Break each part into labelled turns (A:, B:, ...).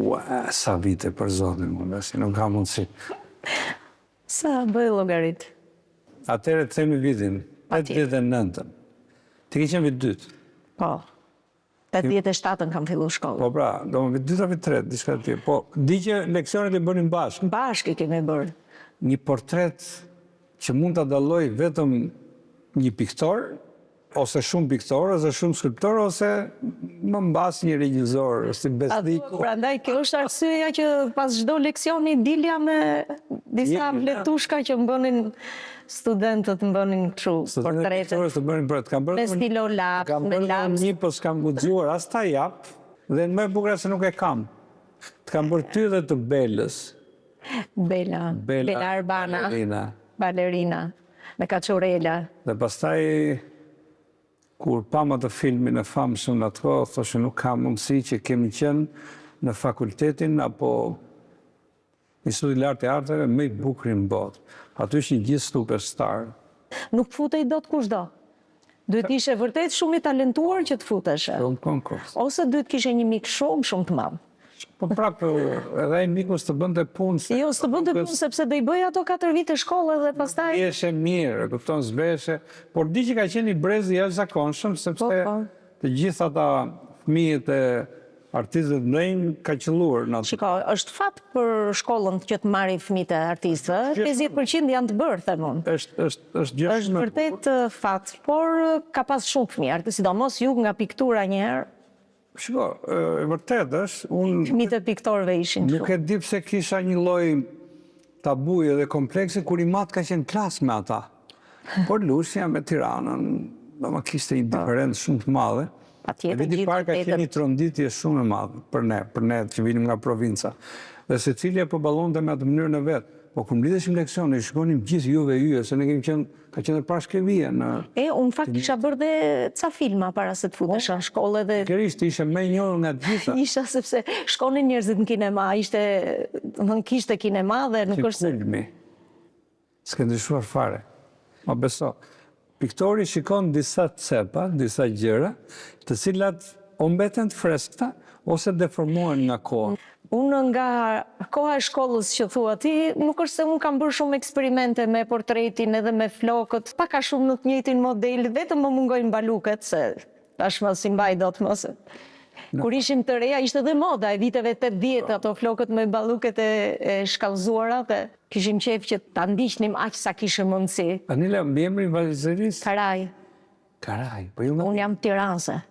A: Ua, sa vite për zotin, më besi, nuk ka mundësi.
B: Sa bëj llogaritë?
A: Atëherë të themi vitin, 89-ën. Ti ke qenë vit dytë.
B: Po. 87-ën kam fillu shkollën.
A: Po pra, do më vit dytë a vit tretë, diçka të tillë. Po, di që leksionet i bënim bashkë.
B: Bashkë i kemi bërë.
A: Një portret që mund ta dallojë vetëm një piktor, ose shumë piktorë, ose shumë skulptorë, ose më mbas një regjizor, si Besniku.
B: Prandaj kjo është arsyeja që pas çdo leksioni dilja me disa fletushka që më bënin studentët më bënin kështu
A: portrete. Studentët të bënin portret, kam bërë
B: me stilolaps,
A: kam bërë një, po s'kam guxuar as ta jap, dhe më e bukura se nuk e kam. Të kam bërë ty dhe të Belës.
B: Bela, Bela Arbana, balerina. Balerina. Me kaçurela.
A: Dhe pastaj kur pamë atë filmin e famshëm në atë kohë, thoshe nuk ka mundësi që kemi qenë në fakultetin apo Institutin e Lartë të Arteve më i bukuri në botë. Aty ishin gjithë superstar.
B: Nuk futej dot kushdo. Duhet të ishe vërtet shumë i talentuar që të futeshe.
A: Shumë konkurs.
B: Ose duhet të kishe një mik shumë shumë të madh.
A: Po prapë, edhe ai miku s'të bënte punë
B: se. Jo, s'të bënte punë sepse do i bëje ato 4 vite shkollë dhe pastaj.
A: Nuk ishe mirë, e kupton, s'beshe. Por di që ka qenë një brez i jashtëzakonshëm sepse po, po. të gjithë ata fëmijët e artistëve të mëdhenj ka qëlluar
B: në atë. Shiko, është fat për shkollën që të marri fëmijët e artistëve, 50% janë të bërë, them
A: unë. Është është është gjë shumë.
B: Është vërtet fat, por ka pas shumë fëmijë artistë, sidomos ju nga piktura një herë.
A: Shiko, e vërtetë është,
B: unë Fëmijët e piktorëve ishin
A: kështu. Nuk e di pse kisha një lloj tabuje dhe kompleksi kur im atë ka qenë klasë me ata. Por Lushnja me Tiranën, domethënë kishte një diferencë shumë të madhe.
B: Patjetër,
A: Viti i parë ka qenë një tronditje shumë e madhe për ne, për ne që vinim nga provinca. Dhe secili e përballonte me atë mënyrën e vet. Po kur mblidheshim leksione, i shikonim gjithë juve yje, se ne kemi qenë, ka qenë dhe Parashqevia
B: në... E, unë në fakt kisha bërë dhe ca filma para se të futesha në shkollë
A: edhe... Pikërisht, ishe më e njohur nga të gjitha.
B: Isha sepse shkonin njerëzit në kinema, ishte, domethënë kishte kinema dhe nuk është
A: se... Kulmi. S'ke ndryshuar fare. Ma beso. Piktori shikon disa cepa, disa gjëra, të cilat o mbeten të freskëta ose deformohen nga
B: koha. Unë nga koha e shkollës që thua ti, nuk është se unë kam bërë shumë eksperimente me portretin edhe me flokët, pak a shumë në të njëjtin model, vetëm më mungojnë baluket se tashmë s'i mbaj dot më se kur ishim të reja ishte dhe moda e viteve 80 ato flokët me baluket e, e shkallëzuara dhe kishim qejf që ta ndiqnim aq sa kishim mundësi.
A: Anila, mbiemri i vajzërisë?
B: Karaj.
A: Karaj, po ju nga...
B: Unë jam Tiranse.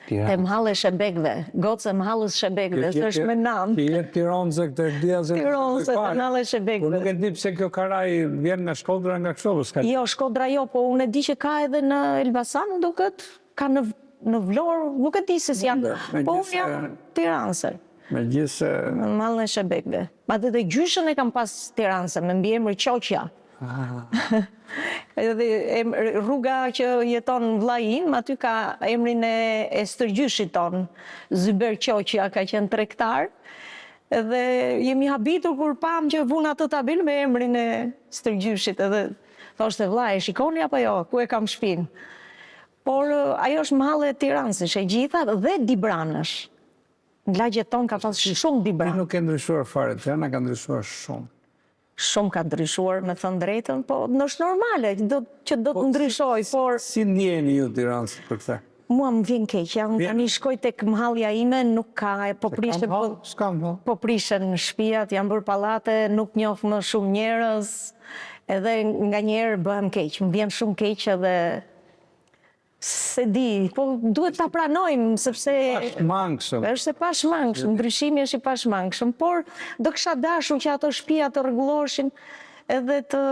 B: Tiranë. Te Mëhalla e Shebekëve, gocë e Mëhallës Shebekëve, se është me
A: nanë. Ti je Tironze këtë e
B: dia se... Tironze, te Mëhalla e Shebekëve.
A: Po nuk e di pse kjo Karaj vjen nga Shkodra nga kështu,
B: apo s'ka? Jo, Shkodra jo, po unë e di që ka edhe në Elbasan, më duket, ka në në Vlorë, nuk e di se si janë, po unë jam Tiranse.
A: Megjithëse...
B: Në Mëhallën e Shebekëve. Madje dhe gjyshën e kam pas Tiranse, me mbiemër Qoqja.
A: Ah.
B: Edhe rruga që jeton vllai im, aty ka emrin e, e stërgjyshit tonë. Zyber Qoqja ka qenë tregtar. Edhe jemi habitur kur pamë që vunë atë tabelë me emrin e stërgjyshit edhe thoshte vlla e shikoni apo jo, ku e kam shpinë. Por ajo është mëhalle tiransësh e gjitha dhe dibranësh. Në lagjet tonë ka pas shumë dibranë.
A: Ti nuk ke ndryshuar fare, Tirana ka ndryshuar shumë.
B: Shumë ka ndryshuar me thënë drejtën, po është normale do që do të ndryshojë, por
A: Si ndjeheni ju tiransit për
B: këtë? Mua më vjen keq, jam tani shkoj tek mëhallja ime, nuk ka, po prishen
A: po, s'ka
B: mëhall. Po prishen shtëpiat, janë bërë pallate, nuk njoh më shumë njerëz, edhe nganjëherë bëhem keq, më vjen shumë keq edhe S'e di, po duhet ta pranojmë sepse
A: Pashmangshëm.
B: Është e pashmangshëm, ndryshimi është i pashmangshëm, por do kisha dashur që ato shtëpia të rregulloheshin edhe të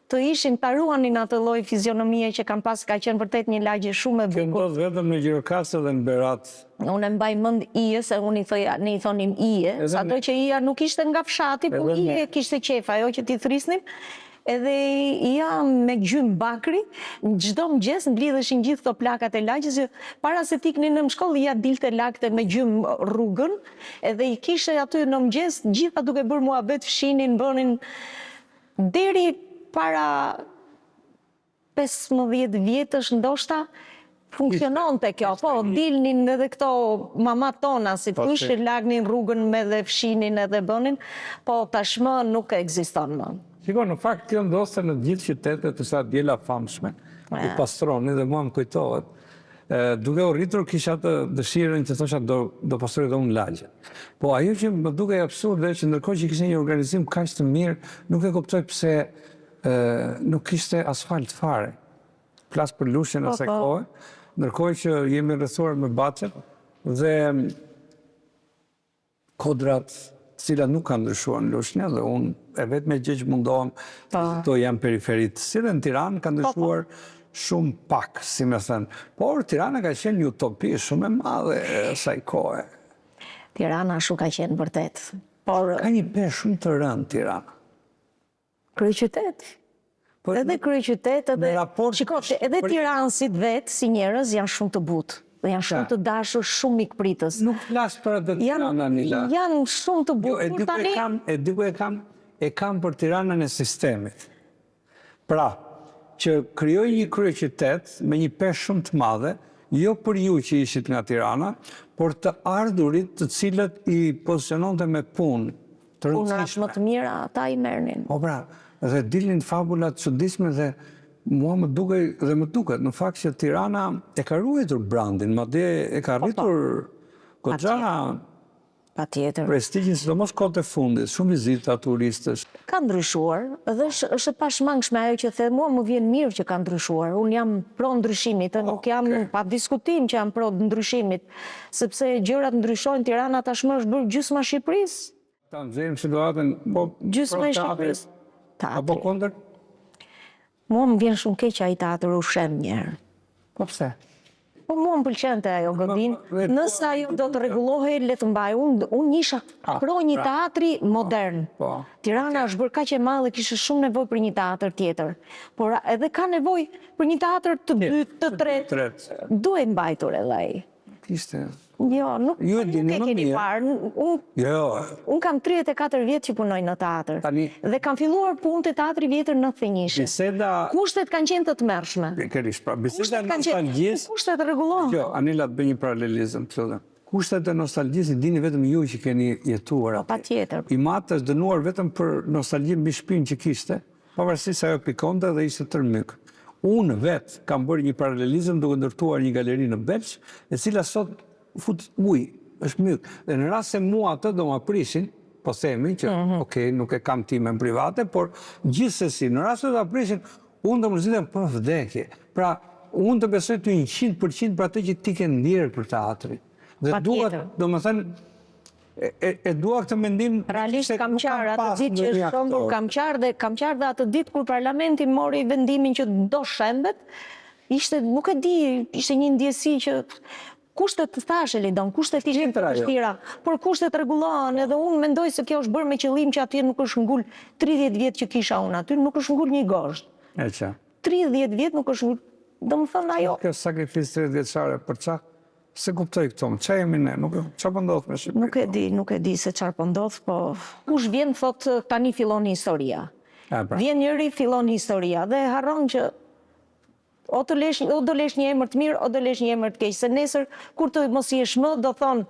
B: të ishin, ta ruanin atë lloj fizionomie që kanë pas, ka qenë vërtet një lagje shumë e
A: bukur. Kjo ndodh vetëm në Gjirokastër dhe në Berat.
B: Unë e mbaj mend Ije, se unë i thoja, ne i thonim Ije, sado që Ija nuk ishte nga fshati, po Ije kishte qejf ajo që t'i thrisnim, Edhe Ija me gjymë bakri, çdo mëngjes mblidheshin gjithë këto plakat e lagjes që para se të iknin në shkollë Ija dilte lagte me gjymë rrugën edhe i kishte aty në mëngjes gjitha duke bërë muhabet fshinin bënin deri para 15 vjetësh ndoshta funksiononte kjo, po dilnin edhe këto mamat tona si të thuash që lagnin rrugën me dhe fshinin edhe bënin, po tashmë nuk ekziston më.
A: Shiko, në fakt kjo ndodhte në të gjithë qytetet, ishte e diela e famshme, ku pastronin dhe mua më kujtohet. Duke u rritur kisha atë dëshirën që thosha do do pastroj dhe unë lagjen. Po ajo që më dukej absurde që ndërkohë që kishte një organizim kaq të mirë, nuk e kuptoj pse nuk kishte asfalt fare. Flas për Lushnjën e asaj kohe, ndërkohë që jemi rrethuar me bahçe dhe kodrat të cilat nuk kanë ndryshuar në Lushnjë dhe unë e vetmja gjë që mundohem të vizitoj janë periferitë. Si dhe në Tiranë ka ndryshuar shumë pak, si me thënë. Por Tirana ka qenë një utopi shumë e madhe e asaj kohe.
B: Tirana ashtu ka qenë vërtet.
A: Por ka një peshë shumë të rëndë Tirana.
B: Kryeqytet. Po, edhe kryeqytet edhe
A: raport
B: Shiko, edhe tiransit vetë si njerëz janë shumë të butë dhe janë shumë të dashur, shumë mikpritës.
A: Nuk flas për atë Tiranën,
B: Anila. Janë shumë të
A: butë. Jo, e di ku e kam, e di ku e kam, e kam për Tiranën e sistemit. Pra, që krijoi një kryeqytet me një peshë shumë të madhe, jo për ju që ishit nga Tirana, por të ardhurit të cilët i poziciononte me punë
B: të rëndësishme. Punërat më të mira ata i
A: merrnin. Po pra, dhe dilnin fabula të çuditshme dhe mua më dukej dhe më duket në fakt që Tirana e ka ruajtur brandin, madje e ka po, po. rritur goxha
B: Patjetër.
A: Prestigjin, sidomos kohët e fundit, shumë vizita turistësh.
B: Ka ndryshuar dhe është është e pashmangshme ajo që the, mua më vjen mirë që ka ndryshuar. Unë jam pro ndryshimit, ë, nuk jam pa diskutim që jam pro ndryshimit, sepse gjërat ndryshojnë, Tirana tashmë është bërë gjysma e Shqipërisë.
A: Ta nxjerrim situatën,
B: po gjysma e Shqipërisë.
A: Apo kundër?
B: Mua më vjen shumë keq që ai teatër u shemb një herë.
A: Po pse?
B: Po mua më pëlqente ajo godinë, nëse ajo do të rregullohej le të mbahej. Unë unë isha ah, pro një pra. teatri modern. Po. Tirana është bërë kaq e madhe, kishte shumë nevojë për një teatër tjetër. Por edhe ka nevojë për një teatër të dytë, të tretë. Duhej mbajtur edhe ai.
A: Kishte.
B: Jo, nuk,
A: Ju e dini
B: nuk e keni parë. Unë
A: jo, jo.
B: Unë kam 34 vjet që punoj në teatër. Tani, dhe kam filluar punë te teatri i vjetër në 91.
A: Biseda
B: Kushtet kanë qenë të tmerrshme.
A: Pikërisht, pra biseda e nostalgjisë.
B: Kushtet rregullohen.
A: Jo, Anila të bëj një paralelizëm, të lutem. Kushtet e nostalgjisë i dini vetëm ju që keni jetuar
B: po, aty. Patjetër.
A: Im atë është dënuar vetëm për nostalgjinë mbi shpinë që kishte. Pavarësisht se ajo pikonte dhe ishte tërë myk. Unë vetë kam bërë një paralelizëm duke ndërtuar një galeri në Belsh, e cila sot fut ujë, është myk. Dhe në rast se mua atë do ma prishin, po themi që ok, nuk e kam timen private, por gjithsesi në rast se do ta prishin, unë do mërzitem për vdekje. Pra, unë të besoj ty 100% për atë që ti ke ndjerë për teatrin. Dhe dua, domethënë, E dua këtë
B: mendim Realisht kam qarë atë ditë që është shembur, kam qarë dhe kam qarë dhe atë ditë kur parlamenti mori vendimin që do shembet, ishte, nuk e di, ishte një ndjesi që kushtet të thashë Elidon, kushtet ishin të vështira, por kushtet rregullohen edhe unë mendoj se kjo është bërë me qëllim që atje nuk është ngul 30 vjet që kisha unë aty, nuk është ngul një gozhdë.
A: E qartë.
B: 30 vjet nuk është ngul, domethënë ajo.
A: Kjo sakrificë 30 vjeçare për ça? S'e kuptoj këto, ça jemi ne, nuk e, ça po ndodh me
B: Shqipërinë? Nuk e di, nuk e di se çfarë po ndodh, po kush vjen thotë tani fillon historia.
A: E pra.
B: Vjen njëri fillon historia dhe harron që o të lesh, o do lesh një emër të mirë, o do lesh një emër të keq, se nesër kur të mos jesh më do thonë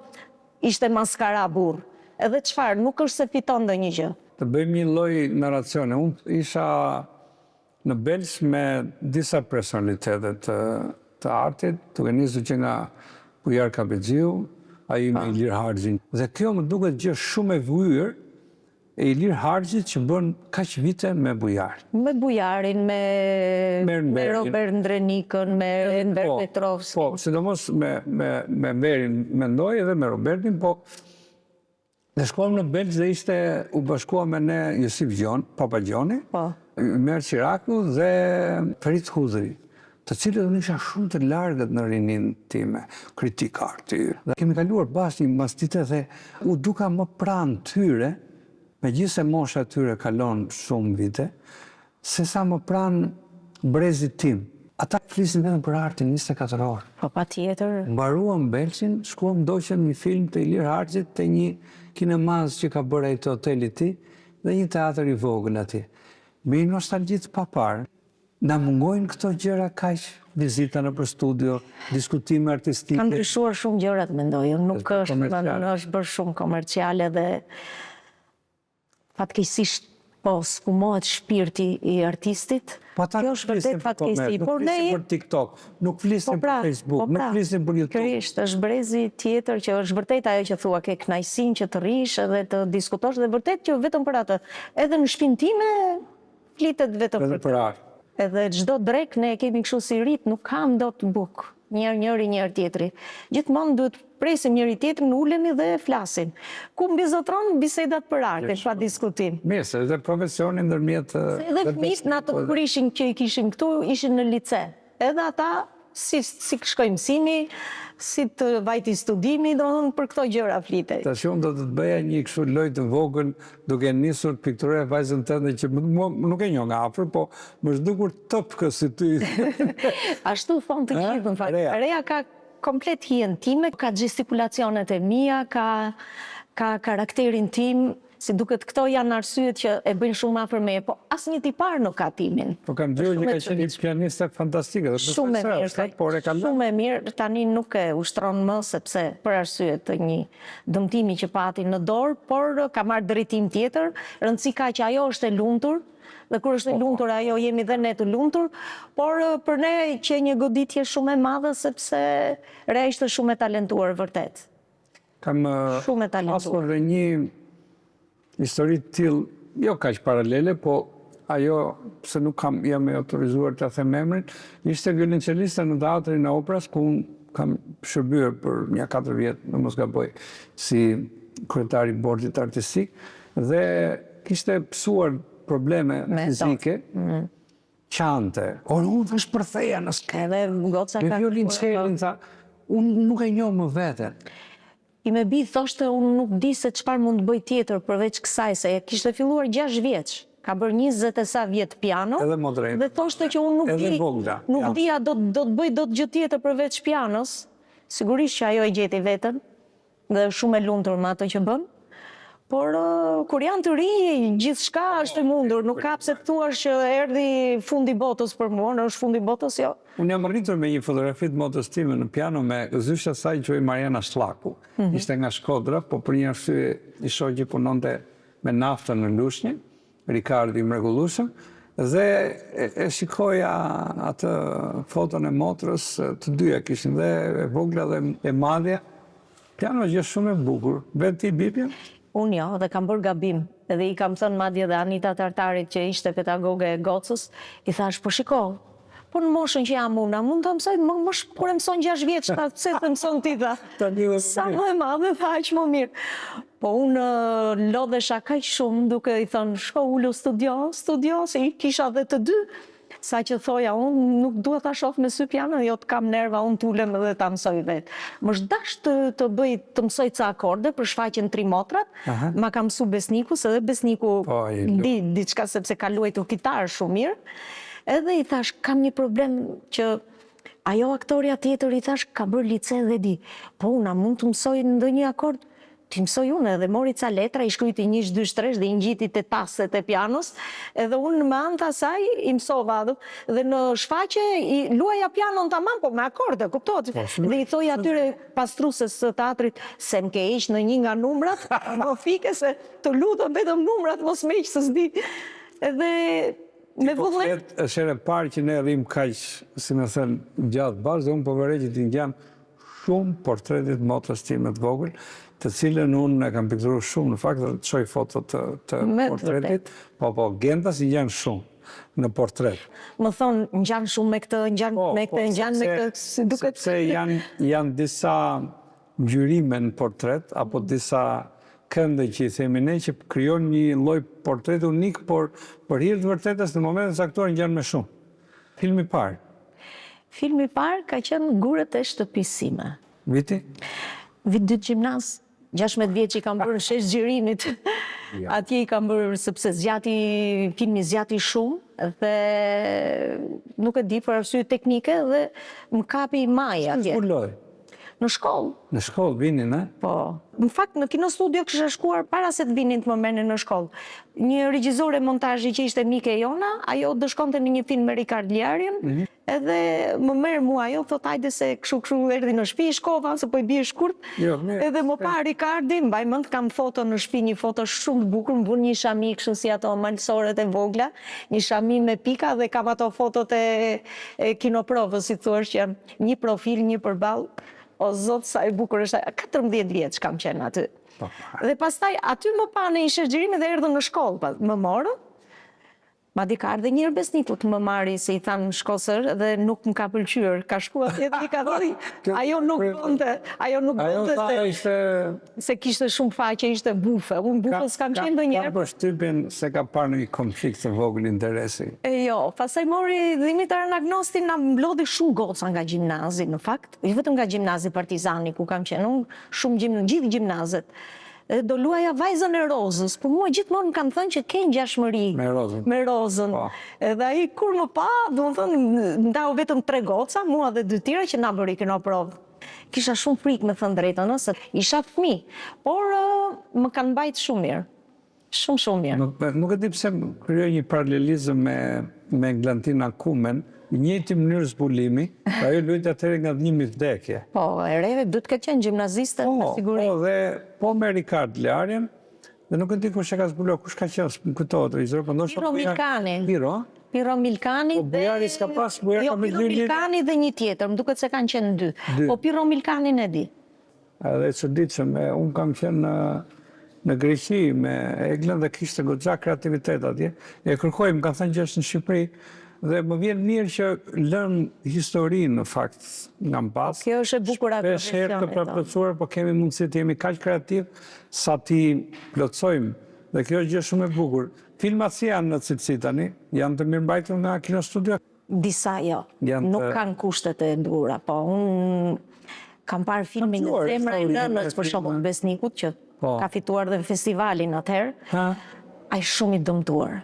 B: ishte maskara burrë. Edhe çfarë, nuk është se fiton ndonjë gjë.
A: Të bëjmë një lloj narracioni. Unë isha Në Belsh me disa personalitete të të artit, duke nisur që nga Bujar Kapexhiu, ai me Ilir Harxhin. Dhe kjo më duket gjë shumë e vyer e Ilir Harxhit që bën kaq vite me Bujarin.
B: Me Bujarin, me me Robert Ndrenikën, me Enver
A: po,
B: Petrovskin.
A: Po, sidomos me me me Enverin mendoj edhe me Robertin, po Dhe shkuam në Belsh dhe ishte, u bashkua me ne Josif Gjon, Papa Gjoni,
B: po.
A: Ymer Çiraku dhe Ferit Hudhri, të cilët unë isha shumë të largët në rininë time, kritik arti. Dhe kemi kaluar bashkë një masdite dhe u duka më pranë tyre, megjithëse mosha e tyre kalon shumë vite, Sesa më pranë brezit tim. Ata flisnin vetëm për artin 24 orë.
B: Po patjetër.
A: Mbaruam Belshin, shkuam ndoqëm një film të Ilir Harxhit te një kinemazë që ka bërë ai te hoteli i tij dhe një teatër i vogël atje. Me një nostalgji të paparë. Na mungojnë këto gjëra kaq, vizita nëpër studio, diskutime artistike.
B: Kanë ndryshuar shumë gjërat mendoj unë, nuk është, është bërë shumë komerciale dhe Fatkeqësisht po sfumohet shpirti i artistit.
A: Po ata
B: Kjo është vërtet fatkeqësi.
A: Por ne flisim për TikTok, nuk flisim po pra, për Facebook, po pra, nuk flisim për YouTube.
B: Pikërisht, është brezi tjetër që është vërtet ajo që thua, ke kënaqësinë që të rrish edhe të diskutosh dhe vërtet që vetëm për atë. Edhe në shpinë time Flitet vetëm
A: për për art.
B: Edhe çdo drekë ne e kemi kështu si rit, nuk hamë dot bukë, një herë njëri, një herë tjetri. Gjithmonë duhet të presim njëri tjetrin, ulemi dhe flasim. Ku mbizotëron bisedat për artin, pa diskutim.
A: Mirë, se edhe profesioni ndërmjet
B: Se edhe fëmijët në atë kur ishin që i kishim këtu, ishin në lice. Edhe ata si si shkoi mësimi, si të vajti studimi, domethënë për këto gjëra
A: flitej. Tash unë do të të bëja një kështu lojë të vogël duke nisur të pikturoja vajzën tënde që mua nuk e njoh nga afër, po më është dukur tëpkë si ty.
B: Ashtu thonë të gjithë në fakt. Rea. Rea ka komplet hijen time, ka gestikulacionet e mia, ka ka karakterin tim, Si duket këto janë arsyet që e bëjnë shumë afër meje, po asnjë tipar nuk ka timin.
A: Po kam dëgjuar që ka qenë një pianiste fantastike dhe
B: shumë e mirë,
A: por e ka lënë.
B: Shumë e mirë, tani nuk e ushtron më sepse për arsye të një dëmtimi që pati në dorë, por ka marrë drejtim tjetër, rëndësi ka që ajo është e lumtur dhe kur është e po, po. lumtur ajo jemi dhe ne të lumtur, por për ne qe një goditje shumë e madhe sepse Rea ishte shumë e talentuar vërtet.
A: Kam
B: Shumë e talentuar.
A: pasur dhe një histori të tillë, jo kaq paralele, po ajo pse nuk kam jam i autorizuar ta them emrin, ishte violonçeliste në teatrin e operas ku unë kam shërbyer për nja 4 vjet, në mos gaboj, si kryetar i bordit artistik dhe kishte pësuar probleme fizike. Mm. Qante. Por unë tha shpërtheja në
B: skenë. Edhe goca
A: ka... Me violonçelin, tha, unë nuk e njoh më veten.
B: Ime bijë thoshte unë nuk di se çfarë mund të bëj tjetër përveç kësaj, se e kishte filluar 6 vjeç. Ka bërë 20 e sa vjet piano.
A: Edhe motra
B: Dhe thoshte që unë nuk di, nuk di a do do të bëj dot gjë tjetër përveç pianos. Sigurisht që ajo e gjeti veten. Dhe është shumë e lumtur me atë që bën. Por kur janë të rinj, gjithçka është e mundur, nuk ka pse të thuash që erdhi fundi i botës për mua, në është fundi i botës, jo.
A: Unë jam rritur me një fotografi të motrës time në piano me zysha e saj quhej Mariana Shllaku. Mm -hmm. Ishte nga Shkodra, po për një arsye i shoqi punonte me naftën në Lushnjë. Rikardi i mrekullueshëm dhe e shikoja atë foton e motrës, të dyja kishin dhe e vogla dhe e madhja. Piano është gjë shumë e bukur. Vetë ti bie
B: piano? Unë jo, dhe kam bërë gabim. Edhe i kam thënë madje dhe Anita Tartarit që ishte pedagoge e gocës, i thashë, po shiko, Po në moshën që jam unë, a mund ta mësoj? Më, më kur e mëson 6 vjeç, tha, pse s'e mëson ti, tha. Sa më e madhe, tha, aq më mirë. Po unë lodhesha kaq shumë duke i thënë, shko ulu studio, studio, se i kisha dhe të dy. Sa që thoja unë, nuk dua ta shoh me sy piano, jo të kam nerva, unë të ulem dhe ta mësoj vetë. Më është dasht të, të bëj, të mësoj ca akorde për shfaqjen Tri motrat, ma ka mësu Besniku, se dhe Besniku
A: po,
B: di diçka sepse ka luajtur kitarë shumë mirë. Edhe i thashë, kam një problem që. Ajo aktorja tjetër i thashë ka bërë lice dhe di. Po unë a mund të mësoj ndonjë akord? T'i mësoj unë edhe mori ca letra, i shkruajti njësh dysh tresh dhe i ngjiti te tastet e pianos, edhe unë me anë të asaj i mësova dhe në shfaqje i luaja pianon tamam, po me akorde, kuptohet?
A: Po,
B: dhe i thoja atyre pastruses së teatrit se më ke heq në një nga numrat, më fike se të lutem vetëm numrat mos më heq se s'di. Edhe me
A: po
B: vullnet.
A: Është hera e parë që ne rrimë kaq, si me thënë, gjatë bashkë dhe unë po vërej që ti ngjan shumë portretit motrës time të vogël, të cilën unë e kam pikturuar shumë në fakt dhe të çoj foto të, të portretit. Po, po, Genta i ngjan shumë në portret.
B: Më thonë, ngjan shumë me këtë, ngjan
A: po,
B: me
A: po,
B: këtë, ngjan me këtë, si duket.
A: Sepse janë, janë disa ngjyrime në portret, apo disa kënde që i themi ne, që krijojnë një lloj portreti unik, por për hir të vërtetës në momentin e caktuar ngjan me shumë. Filmi i parë.
B: Filmi i parë ka qenë Gurët e shtëpisë sime.
A: Viti?
B: Vit dytë gjimnaz. 16 vjeç i kam bërë në shesh xhirimit. Atje i kam bërë sepse zgjati filmi zgjati shumë dhe nuk e di për arsye teknike dhe më kapi maja atje.
A: Zbuloi.
B: Në shkollë.
A: Në shkollë vinin, e?
B: Po. Në fakt në kinostudio kisha shkuar para se të vinin të më merrnin në shkollë. Një regjizore montazhi që ishte mike jona, ajo do shkonte në një film me Rikard Ljarjen, mm -hmm. edhe më merr mua ajo, thotë hajde se kështu kështu erdhi në shtëpi, shkova se po i bie shkurt.
A: Jo, mirë.
B: Edhe më pa Rikardi, mbaj mend kam foto në shtëpi, një foto shumë të bukur, më vunë një shami kështu si ato malësoret e vogla, një shami me pika dhe kam ato fotot e, e kinoprovës, si thua që janë Një profil, një përballë, o zot sa e bukur është ajo, 14 vjeç kam qenë aty.
A: Po.
B: Dhe pastaj aty më panë në një shesh xhirimi dhe erdhën në shkollë, pa, më morën. Madje ka ardhur një herë Besniku të më marri se i thanë shko sër dhe nuk më ka pëlqyer. Ka shkuar atje dhe i ka thënë ajo nuk bënte, ajo nuk bënte
A: se ishte
B: se kishte shumë faqe, ishte bufe. Unë bufe s'kam qenë ndonjëherë.
A: Kam përshtypjen se ka parë një konflikt të vogël interesi.
B: E jo, pastaj mori Dhimitër Anagnosti na mblodhi shumë goca nga gjimnazi në fakt, jo vetëm nga gjimnazi Partizani ku kam qenë unë, shumë gjim, gjithë gjimnazet. Dhe do luaja vajzën e Rozës, po mua gjithmonë më kanë thënë që ke ngjashmëri
A: me Rozën.
B: Me Rozën.
A: Po.
B: Edhe ai kur më pa, domethënë ndau vetëm tre goca, mua dhe dy tjera që na bëri kinoprovë. Kisha shumë frikë me thënë drejtën, ë, se isha fëmijë, por më kanë mbajt shumë mirë. Shumë shumë mirë.
A: Nuk, nuk e di pse krijoi një paralelizëm me me Eglantina Kumen, i njëjti mënyrë zbulimi, pra ajo luajti atëherë nga Ngadhënjimi Vdekje.
B: Po, e re, duhet të ketë qenë gjimnaziste,
A: po,
B: me siguri.
A: Po, dhe po me Rikard Ljarjen, dhe nuk e di kush e ka zbuluar, kush ka qenë, s'më kujtohet regjisori, po ndoshta
B: Piro Milkani.
A: Piro?
B: Piro Milkani
A: po,
B: dhe
A: Bujari s'ka pas, Bujari
B: jo,
A: ka me
B: Piro Milkani dhe një tjetër, më duket se kanë qenë dy.
A: Dy.
B: Po Piro Milkanin e di.
A: Edhe e çuditshme, unë kam qenë në në Greqi me Eglën dhe kishte goxha kreativitet atje. E kërkoj, më kanë thënë që është në Shqipëri dhe më vjen mirë që lëm historinë në fakt nga mbas.
B: Po, kjo është e bukura e
A: Shpesh herë të
B: profesionit. po.
A: paplotësuar, po kemi mundësi të jemi kaq kreativ sa t'i plotësojmë. Dhe kjo është gjë shumë e bukur. Filmat si janë në cilësi tani? Janë të mirëmbajtur nga Kinostudio?
B: Disa jo.
A: Janë
B: Nuk
A: të...
B: kanë kushtet e duhura, po unë kam parë filmin
A: Kam dëgjuar
B: Zemra e
A: historinë
B: Nënës
A: e
B: për shembull
A: filmit.
B: Besnikut që
A: Po.
B: ka fituar dhe festivalin atëherë.
A: Ha?
B: Ai shumë i dëmtuar.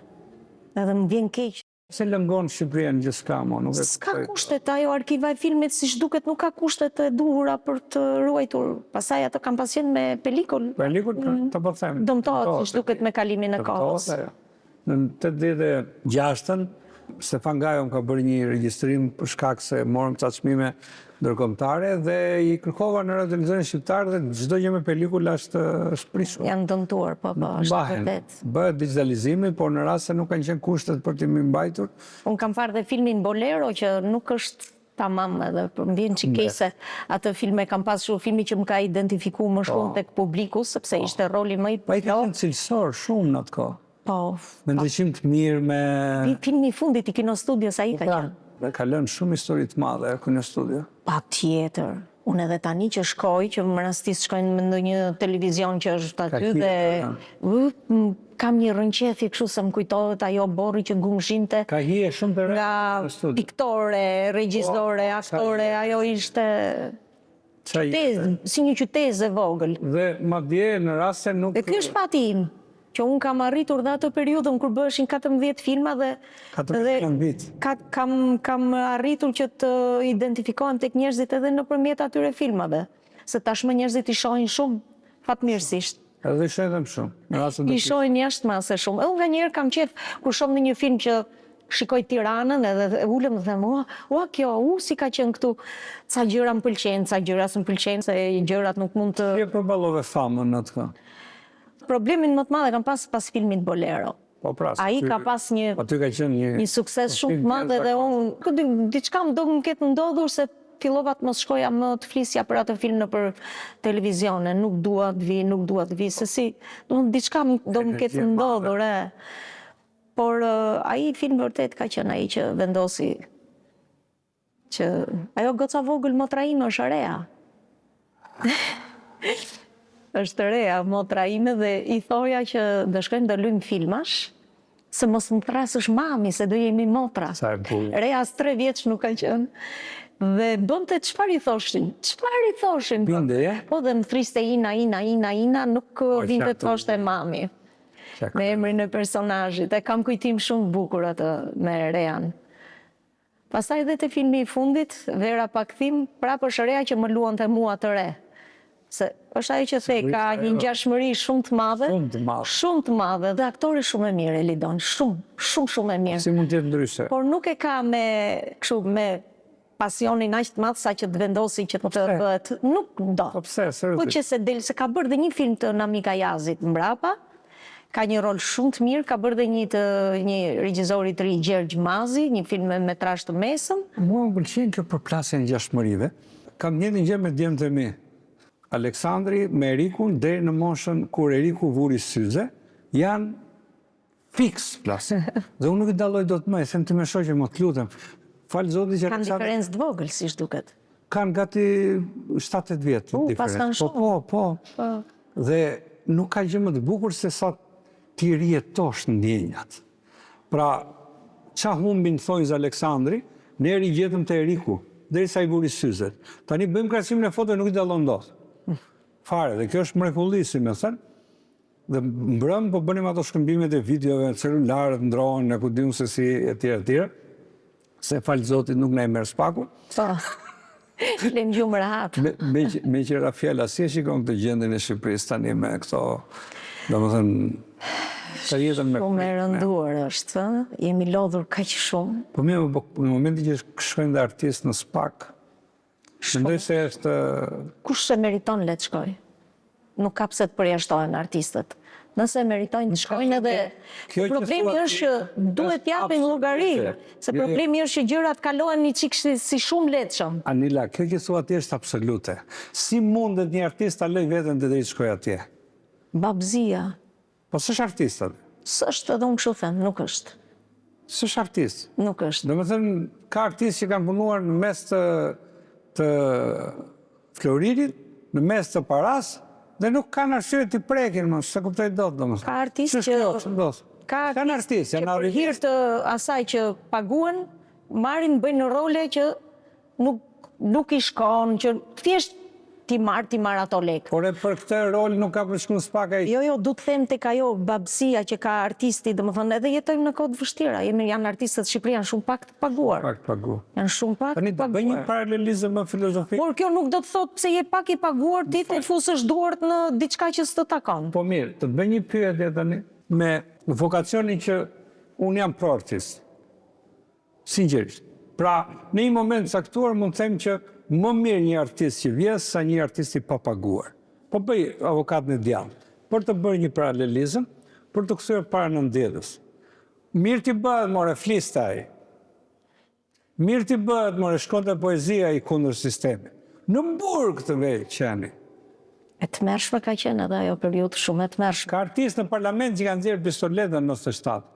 B: Edhe më vjen keq.
A: Pse lëngon Shqipëria në gjithçka, mo, nuk e
B: S'ka
A: kuptoj.
B: kushtet, ajo arkiva e filmit siç duket nuk ka kushtet e duhura për të ruajtur. Pastaj ato kanë pas qenë me pelikul.
A: Pelikul, të po them.
B: Dëmtohet siç duket me kalimin e kohës.
A: Dëmtohet ajo. Në 86-ën, Stefan Gajo më ka bërë një regjistrim për shkak se morëm ca çmime ndërkombëtare dhe i kërkova në Radio Televizionin Shqiptar dhe çdo gjë me pelikula është është prishur.
B: Janë dëmtuar, po, po, është
A: Mbahen.
B: vërtet.
A: Bëhet digitalizimi, por në rast se nuk kanë qenë kushtet për t'i mirëmbajtur,
B: Unë kam parë dhe filmin Bolero që nuk është tamam edhe po më vjen çik keq se atë film e kam pas shumë filmi që më ka identifiku më shumë tek publiku sepse ishte roli më i
A: Po ai ka qenë cilësor shumë në atë kohë.
B: Po.
A: Me ndriçim të mirë, me
B: Filmi i fundit i Kinostudios ai ka qenë.
A: Dhe ka lënë shumë histori të madhe Kinostudio.
B: Patjetër. Unë edhe tani që shkoj, që më rastis shkoj në ndonjë televizion që është aty
A: hije,
B: dhe kam një rrënqethje kështu se më kujtohet ajo oborri që gumshinte
A: Ka hije shumë të re
B: nga
A: në studio.
B: piktore, regjizore,
A: Po,
B: aktore, ajo ishte
A: Qa
B: qytezë, si një qytezë e vogël.
A: Dhe madje në rast se nuk
B: Dhe ky është fati im. Që unë kam arritur dhe atë periudhën kur bëheshin 14 filma dhe
A: 14 në vit.
B: Ka, kam, kam arritur që të identifikohem tek njerëzit edhe nëpërmjet atyre filmave. Se tashmë njerëzit i shohin shumë, fatmirësisht.
A: Edhe i shohin edhe më shumë. Në
B: rastin I shohin jashtë mase shumë. Edhe unë nganjëherë kam qejf kur shoh në një film që shikoj Tiranën edhe ulem dhe them, ua, ua kjo, u si ka qenë këtu. Ca gjëra më pëlqejnë, ca gjëra s'më pëlqejnë, se gjërat nuk mund të
A: Si e përballove famën në atë kohë?
B: Problemin më të madh e kam pas pas filmit Bolero.
A: Po pra,
B: Ai ka pas një
A: aty ka qenë një
B: një sukses shumë të madh edhe unë diçka më do më ketë ndodhur se fillova të mos shkoja më të flisja për atë film nëpër televizione, nuk dua të vi, nuk dua të vi, se si, domethënë diçka do më ketë ndodhur, e. Por ai film vërtet ka qenë ai që vendosi Që ajo goca vogël motra ime është Rea. është Rea motra ime dhe i thoja që do shkojmë do lujmë filmash, se mos më thrasësh mami, se do jemi motra.
A: Sa e bukur.
B: Rea as 3 vjeç nuk ka qenë. Dhe bënte çfarë i thoshin? Çfarë i thoshin?
A: Bindej, e?
B: Po dhe më thriste Ina, Ina, Ina, Ina, nuk po, vinte të thoshte mami. Me emrin e personazhit. E kam kujtim shumë bukur atë me Rean. Pastaj dhe te filmi i fundit, Vera pa kthim, prapë është Rea që më luante mua të re. Se është ajo që the, ka një ngjashmëri shumë të madhe,
A: Shumë të madhe.
B: shumë të madhe dhe aktore shumë e mirë Elidon, shumë, shumë shumë e mirë.
A: Si mund të jetë ndryshe?
B: Por nuk e ka me kështu me pasionin aq të madh sa që të vendosi që të bëhet, nuk do.
A: Po pse, seriozisht?
B: Po që se del se ka bërë dhe një film të Namik Ajazit mbrapa, Ka një rol shumë të mirë, ka bërë dhe një të një regjizori të ri Gjergj Mazi, një film me metrazh të mesëm.
A: Mua më pëlqen kjo përplasja e ngjashmërive. Kam njëjtën gjë me djemtë e mi. Aleksandri me Erikun deri në moshën kur Eriku vuri syze, janë fiks plas. Dhe unë nuk i dalloj dot më, i them time shoqe, mo të lutem. Falë Zotit që
B: Kanë diferencë të vogël, siç duket.
A: Kanë gati 7-8 vjet
B: diferencë. Paskan
A: po, shumë. Po, po, po. Dhe nuk ka gjë më të bukur se sa t'i rijetosh ndjenjat. Pra, ça humbi në thonjëza Aleksandri, ne e rigjetëm te Eriku, derisa i vuri syzet. Tani bëjmë krahasimin e fotove nuk i dallon dot. Fare, dhe kjo është mrekulli, si me thënë. Dhe mbrëmë po bënim ato shkëmbimet e videove, celularët ndrohen, e ku di unë se si e tjera e tjera. Se falë Zotit nuk na i merr SPAK-u.
B: Po. Flemë gjumë
A: rahat. Me, me, meqë ra fjala, si e shikon këtë gjendjen e Shqipërisë tani me këto, domethënë,
B: të jetën me... Shumë e rënduar është, ë? Jemi lodhur kaq shumë.
A: Po mirë, po, në momentin që shkojnë dhe artistë në SPAK, Mendoj se është...
B: Kush e meriton le të shkojë. Nuk ka pse të përjashtohen artistët. Nëse e meritojnë të shkojnë edhe... Problemi është që duhet të japin llogari, se jo, jo. problemi është që gjërat kalohen një çikë si, si shumë lehtëshëm.
A: Anila, kjo që thua ti është absolute. Si mundet një artist ta lërë veten të drejtë shkojë atje?
B: Babëzia.
A: Po s'është artist aty.
B: S'është edhe unë kështu them, nuk është.
A: S'është artist.
B: Nuk është.
A: Domethënë, ka artistë që kanë punuar në mes të, të floririt, në mes të parasë, dhe nuk kanë arsye t'i prekin, më, s'e kuptoj dot, domethënë.
B: Ka artistë që...
A: Ç'është kjo,
B: Ka artistë që për hir të asaj që paguhen, marrin bëjnë role që Nuk nuk i shkon që thjesht t'i marr t'i marr ato
A: lekë. Por e për këtë rol nuk ka për të shku në SPAK ai.
B: Jo jo du të them tek ajo babësia që ka artisti domethënë edhe jetojmë në kohë të vështira jemi janë artistët në Shqipëri janë shumë pak të paguar.
A: Pak të paguar.
B: Janë shumë pak të
A: paguar. Tani të bëj një paralelizëm më filozofik.
B: Por kjo nuk do të thotë pse je pak i paguar ti të fusësh duart në diçka që s'të takon.
A: Po mirë, të bëj një pyetje tani me vokacionin që unë jam pro artist. Sinqerisht. Pra, në një moment të caktuar mund të them që më mirë një artist që vjedh sa një artist i papaguar. Po bëj avokatin e djallit, për të bërë një paralelizëm, për t'u kthyer para nëntëdhjetës. Mirë t'i bëhet more fliste ai. Mirë t'i bëhet more shkonte poezia ai kundër sistemit. Në burg të vejë qeni.
B: E tmerrshme ka qenë edhe ajo periudhë shumë e tmerrshme.
A: Ka artistë në parlament që kanë nxjerrë pistoletën në 97.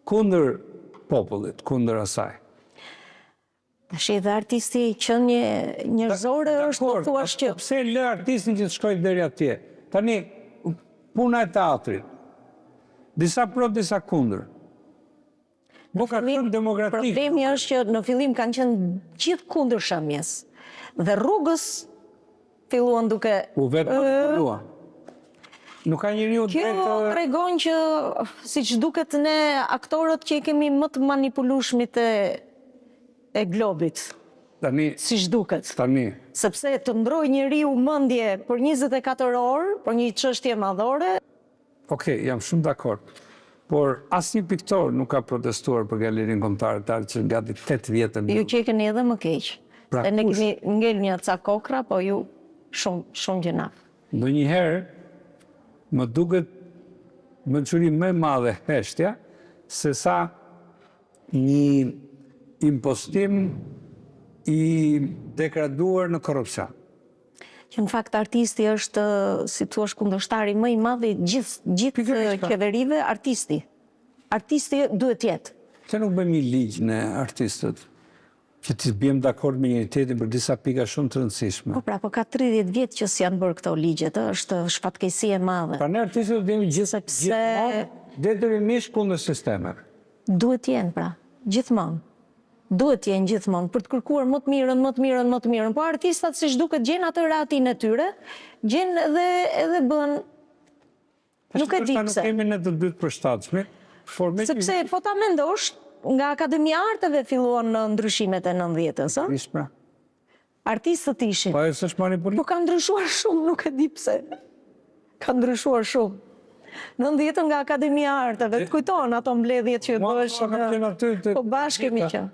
A: Kundër popullit, kundër
B: asaj. Tash edhe artisti qenie njerëzore është të thuash
A: që... Po pse lë artistin që të shkojë deri atje? Tani, puna e teatrit. Disa pro, disa kundër. Po ka qenë demokratik.
B: Problemi është që në fillim kanë qenë gjithë kundër shembjes. Dhe rrugës filluan duke...
A: U vetëmanipuluan. Nuk ka njeriu
B: Kjo
A: drejt të...
B: tregon që, siç duket ne aktorët që i kemi më të manipulueshmit e e globit.
A: Tani,
B: Siç duket.
A: tani,
B: Sepse të ndrojë njeriu mendje për 24 orë, për një çështje madhore,
A: Okej, jam shumë dakord. Por asnjë piktor nuk ka protestuar për Galerinë Kombëtare të Artit që gati 8 vjet e
B: ju
A: mbyllur.
B: që e keni edhe më keq.
A: Pra
B: Se ne
A: kush?
B: kemi ngel një ca kokra, po ju shumë shumë gjynah.
A: Ndonjëherë më duket mençuri më e madhe heshtja se sa një impostim i degraduar në korrupsion.
B: Që në fakt artisti është, si thua, kundërshtari më i madh i gjithë gjithë
A: Pikërisht, pra.
B: qeverive, artisti. Artisti duhet jetë.
A: Pse nuk bëjmë një ligj ne artistët që të biem dakord me njëri tjetrin për disa pika shumë të rëndësishme?
B: Po pra, po ka 30 vjet që s'janë bërë këto ligjet, ë, është shfatkeqësi e madhe.
A: Pra ne artistët do të jemi gjithë
B: Sepse-
A: gjithmonë detyrimisht kundër sistemeve.
B: Duhet jenë pra, gjithmonë. Duhet jenë gjithmonë për të kërkuar më të mirën, më të mirën, më të mirën. Po artistat siç duket gjejnë atë ratin e tyre, gjejnë edhe edhe bën Nuk e di
A: Ndoshta nuk
B: pse.
A: kemi ne të dy të përshtatshme, por me
B: Sepse po ta mendosh, nga Akademia e Arteve filluan në ndryshimet e 90-ës, ë?
A: Ish pra.
B: Artistët ishin.
A: Po ajo s'është manipulim.
B: Po ka ndryshuar shumë, nuk e di pse. Ka ndryshuar shumë. 90-ën nga Akademia e Arteve, të kujtohen ato mbledhjet që
A: Mua
B: bëheshin.
A: kam qenë aty të
B: Po bashkë kemi
A: gjitha.
B: qenë.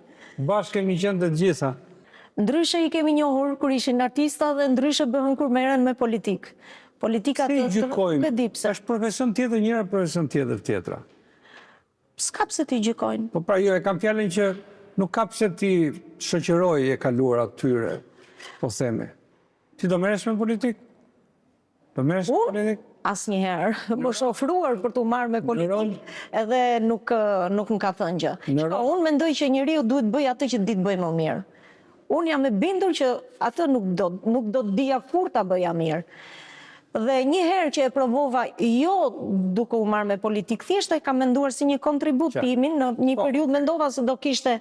A: Bashkë kemi qenë të gjitha.
B: Ndryshe i kemi njohur kur ishin artista dhe ndryshe bëhen kur merren me politikë. Politika
A: Si i
B: të, të
A: gjykojmë?
B: nuk e di pse.
A: Është profesion tjetër njëra, profesion tjetër tjetra.
B: S'ka pse t'i gjykojnë.
A: Po pra jo, e kam fjalën që nuk ka pse ti shoqëroj e kaluar atyre, po themi. Ti do merresh me politikë? Do merresh me
B: Unë?
A: politikë?
B: Asnjëherë. Më është ofruar për t'u marrë me politikë, edhe nuk nuk më ka thënë gjë.
A: Në
B: Shiko, unë mendoj që njeriu duhet bëjë atë që di të bëjë më mirë. Unë jam e bindur që atë nuk do nuk do të dija kur ta bëja mirë. Dhe një herë që e provova jo duke u marrë me politikë, thjesht e kam menduar si një kontribut
A: Qartë.
B: timin, në një
A: Po.
B: periudhë mendova se do kishte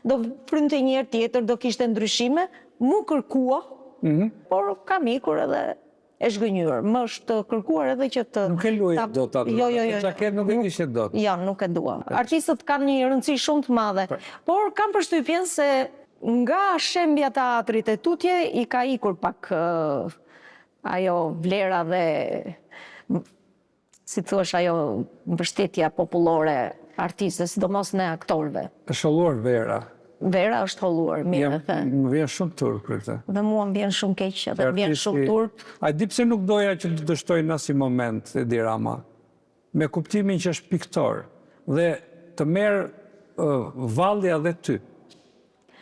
B: do frynte një herë tjetër, do kishte ndryshime, mu kërkua,
A: Mhm.
B: por kam ikur edhe e zhgënjur. Më është kërkuar edhe që të
A: Nuk e luaj
B: ta-
A: dot atë.
B: Jo, jo, jo. jo.
A: Çaket nuk e kishe dot.
B: Jo, nuk e dua. Artistët kanë një rëndësi shumë të madhe, por kam përshtypjen se nga shembja e teatrit e tutje i ka ikur pak ë, ajo vlera dhe si thuash ajo mbështetja popullore artiste, sidomos ne aktorëve.
A: Është holluar vera.
B: Vera është holluar, mirë
A: Jam,
B: e the.
A: më vjen shumë turp për këtë.
B: Dhe mua më vjen shumë keq edhe më vjen
A: Artisti-
B: shumë turp.
A: A di pse nuk doja që të dështoj në asnjë moment Edi Rama? Me kuptimin që është piktor dhe të merr ë, vallja dhe ty.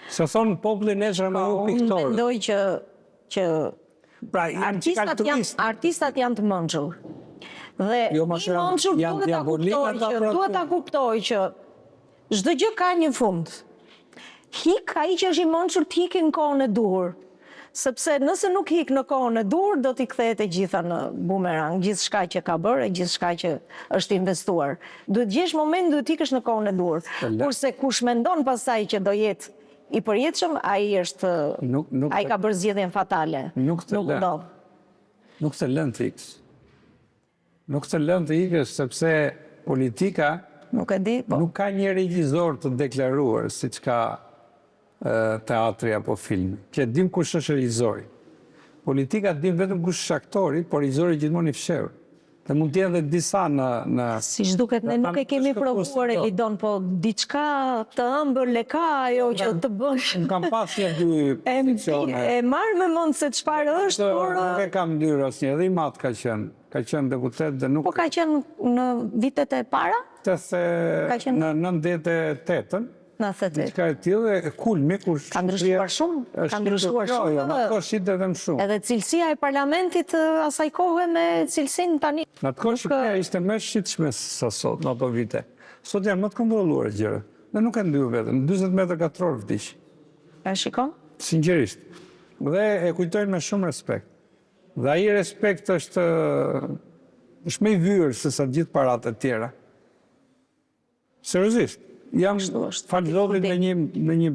A: Se thonë populli nesër më u
B: Unë
A: piktor.
B: mendoj që që
A: Pra janë çik
B: artistat janë
A: altruist.
B: artistat janë të mençur. Dhe
A: Jo, ma
B: i
A: se janë-
B: mençur
A: janë
B: duhet ta
A: diabolik
B: kuptoj
A: ata
B: që
A: pra
B: duhet ta kuptoj që çdo gjë ka një fund. Hik ai që është i mençur të hikë në kohën e duhur. Sepse nëse nuk hik në kohën e duhur, do t'i kthehet e gjitha në bumerang, gjithçka që ka bërë, e gjithçka që është investuar. Duhet gjesh moment, duhet ikësh në kohën e duhur.
A: La-
B: Kurse kush mendon pastaj që do jetë i përjetshëm, ai është
A: Nuk- nuk
B: ai
A: të-
B: ka bërë zgjedhjen fatale.
A: Nuk të
B: nuk
A: lë.
B: ndodh.
A: Nuk të lënë të ikësh. Nuk të lënë të ikësh sepse politika
B: Nuk e di, po.
A: nuk ka një regjisor të deklaruar siç ka ë, teatri apo filmi. Që dim kush është regjisori. Politika dim vetëm kush është aktori, por regjisori gjithmonë i fshehur. Dhe mund të jenë edhe disa në në
B: Si duket ne nuk e kemi
A: Është
B: provuar
A: kërkues,
B: Elidon, po diçka të ëmbël e ka ajo që të bësh.
A: Unë kam pas një dy
B: E,
A: pozicione.
B: e marrë me mend se çfarë është, por
A: Nuk e kam ndyrë asnjë, edhe i mat ka qenë. Ka qenë deputet dhe nuk
B: po ka qenë në vitet e para?
A: të se
B: Ka qenë-
A: në 98-ën,
B: 98.
A: diçka e tillë, e kulmi kur
B: Ka ndryshuar shumë,
A: është
B: ka ndryshuar
A: jo,
B: shumë
A: Jo, në
B: edhe-
A: atë kohë shite edhe më shumë.
B: Edhe cilësia e parlamentit ë, asaj kohe me cilësinë tani.
A: Në atë kohë Shqipëria ishte më e shitshme sa sot, në ato vite. Sot janë më të kontrolluar gjërat. Dhe nuk e ndyu vetëm, 40 metër katror vdiq.
B: E shikon?
A: Sinqerisht. Dhe e kujtojnë me shumë respekt. Dhe ai respekt është është më i vyer se sa gjithë paratë e tjera. Seriozisht, jam
B: Ashtu është.
A: falë Zotit me një me një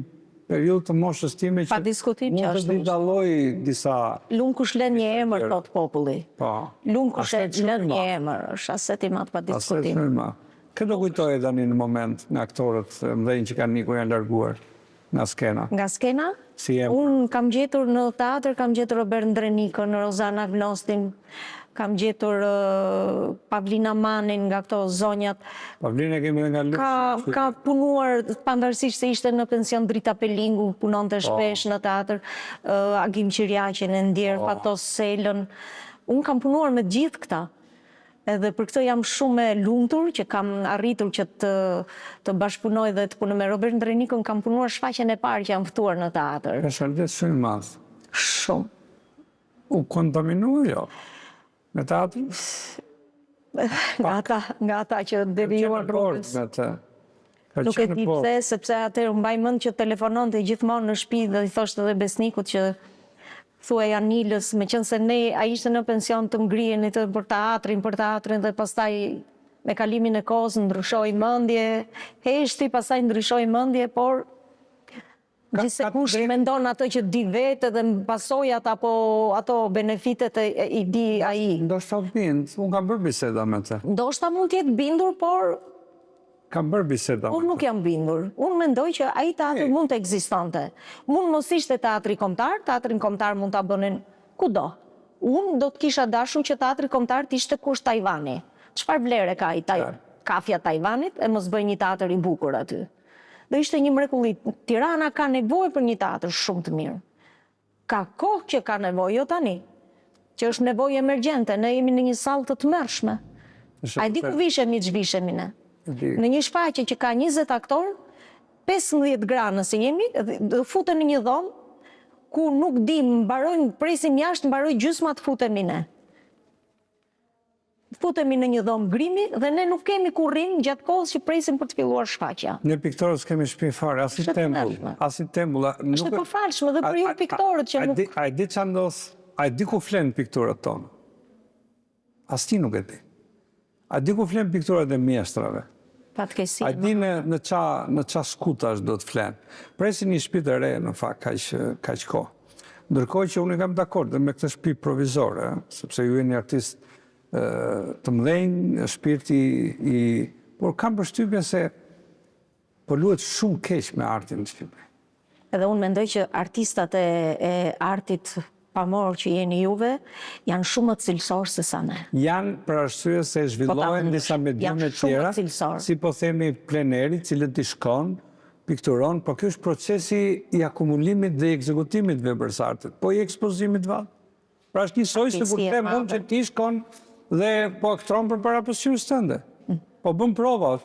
A: periudhë të moshës time që
B: Pa diskutim që
A: mund të
B: ashtu është.
A: dalloj disa
B: Lum kush lën një emër, thotë populli.
A: Po.
B: Lum kush
A: Aset shumë
B: lën
A: i
B: një
A: madh.
B: emër, është aset i madh pa
A: Aset
B: diskutim.
A: shumë i madh. Kë do kujtoje tani në moment nga aktorët e mëdhenj që kanë ikur janë larguar nga skena?
B: Nga skena?
A: Si emër.
B: Unë kam gjetur në teatër, kam gjetur Robert Ndrenikën, Rozana Gnostin, kam gjetur Pavlina Manin nga këto zonjat.
A: Pavlina e kemi edhe nga Lushnja.
B: Ka, ka punuar, pavarësisht se ishte në pension Drita Pelingu, punonte
A: Po.
B: shpesh në teatër, Agim Qirjaqin e ndjerë,
A: Po.
B: Fatos Selën. Unë kam punuar me të gjithë këta. Edhe për këtë jam shumë e lumtur që kam arritur që të të bashkëpunoj dhe të punoj me Robert Ndrenikën, kam punuar shfaqjen e parë që jam ftuar në teatër.
A: Është artist shumë i madh.
B: Shumë.
A: U kontaminua jo? Me teatrin?
B: Nga ata, nga ata që devijuan rrugës.
A: Me të. Ka
B: Nuk e
A: qenë
B: di
A: port.
B: pse, sepse atëherë mbaj mend që telefononte gjithmonë në shtëpi dhe i thoshte edhe Besnikut që thuaj Anilës, meqenëse ne ai ishte në pension të ngriheni të për teatrin, për teatrin dhe pastaj me kalimin e kohës ndryshoi mendje, heshti, pastaj ndryshoi mendje, por Gjithsekush mendon atë që di vetë dhe pasojat apo ato benefitet i di ai.
A: Ndoshta u bind, unë kam bërë biseda me të.
B: Ndoshta mund të jetë bindur, por
A: Kam bërë biseda me të.
B: Unë nuk jam bindur. Unë mendoj që ai teatër mund të ekzistonte. Mund mos ishte teatri kombëtar, teatrin kombëtar mund ta bënin kudo. Unë do të kisha dashur që teatri kombëtar të ishte ku është Tajvani. Çfarë vlere ka ai kafja Tajvanit e mos bëj një teatër i bukur aty. Do ishte një mrekulli. Tirana ka nevojë për një teatër shumë të mirë. Ka kohë që ka nevojë, jo tani. Që është nevojë emergjente. Ne jemi në një sallë të tmerrshme. A e di ku vishemi ç'vishemi ne? Në një shfaqje që ka 20 aktorë, 15 gra nëse jemi, do futen në një dhomë ku nuk dim, mbarojnë, presim jashtë, mbaroi gjysma të futemi ne. Futemi në një dhomë grimi dhe ne nuk kemi ku rrimë gjatë kohës që presim për të filluar shfaqja.
A: Ne piktorët s'kemi shtëpi fare, as një tempull, as një tempull.
B: Është e pafalshme dhe për ju piktorët që nuk...
A: A e di ça ndodh? A e di ku flenë pikturat tona? Asnjë nuk e di. A di ku flenë pikturat e mjeshtrave?
B: Fatkeqësi.
A: A di në në ça në ça skutash do të flenë? Presin një shtëpi të re në fakt kaq kaq kohë. Ndërkohë që unë jam dakord dhe me këtë shtëpi provizore, sepse ju jeni artist të mëdhenj, shpirti i por kam përshtypjen se po luhet shumë keq me artin në Shqipëri.
B: Edhe unë mendoj që artistat e, e artit pamor që jeni juve, janë shumë më cilësorë se sa ne.
A: Janë për arsye se
B: Po
A: zhvillohen disa mediume tjera, si po themi pleneri, cilët ti shkon, pikturon, po ky është procesi i akumulimit dhe i ekzekutimit të veprës së artit, po i ekspozimit vallë. Pra është njësoj se kur them unë që ti shkon dhe po aktron përpara pasqyrës tënde. Mm. Po bën prova,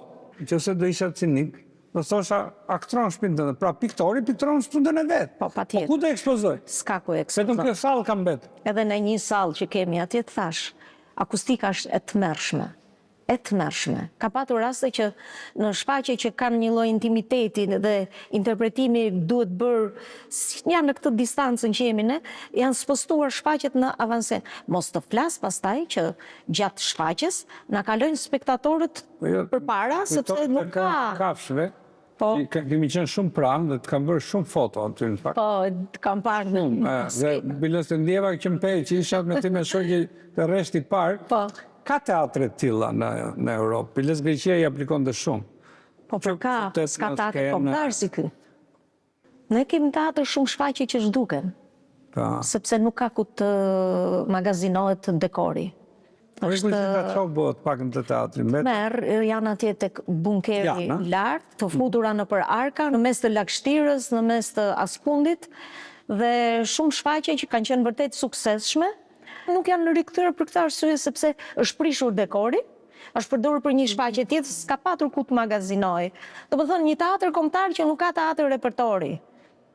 A: nëse do isha cinik, do thosha aktron shpinë tënde. Pra piktori pikturon shpinë e vet.
B: Po patjetër.
A: Po ku do ekspozoj?
B: S'ka ku ekspozon.
A: Vetëm kjo sallë ka mbet.
B: Edhe në një sallë që kemi atje të thash, akustika është e tmerrshme. E tmerrshme. Ka patur raste që në shfaqje që kanë një lloj intimiteti dhe interpretimi duhet bërë si janë në këtë distancën që jemi ne, janë spostuar shfaqjet në avanskenë. Mos të flas pastaj që gjatë shfaqjes na kalojnë spektatorët
A: Po jo,
B: përpara sepse nuk ka.
A: Kafshëve.
B: Po.
A: Kemi qenë shumë pranë dhe të kam bërë shumë foto aty në
B: fakt. Po, të kam parë.
A: Shumë, dhe biles të ndjeva që më pe, që isha me ti me shoqe te rreshti i parë.
B: Po.
A: Ka teatre të tilla në në Europë, biles Greqia i aplikonte shumë.
B: Po por ka, s'ka teatër kombëtar si ky. Ne kemi teatër shumë shfaqje që zhduken.
A: Po.
B: Sepse nuk ka ku të magazinohet dekori.
A: Po është ça bëhet pak në të teatrin?
B: Merr, janë atje tek bunkeri lart, të futura nëpër arka, në mes të lagështirës, në mes të askundit dhe shumë shfaqje që kanë qenë vërtet suksesshme, Nuk janë rikthyer për këtë arsye sepse është prishur dekori, është përdorur për një shfaqje tjetër, s'ka patur ku të magazinojë. Domethënë një teatër kombëtar që nuk ka teatër repertori.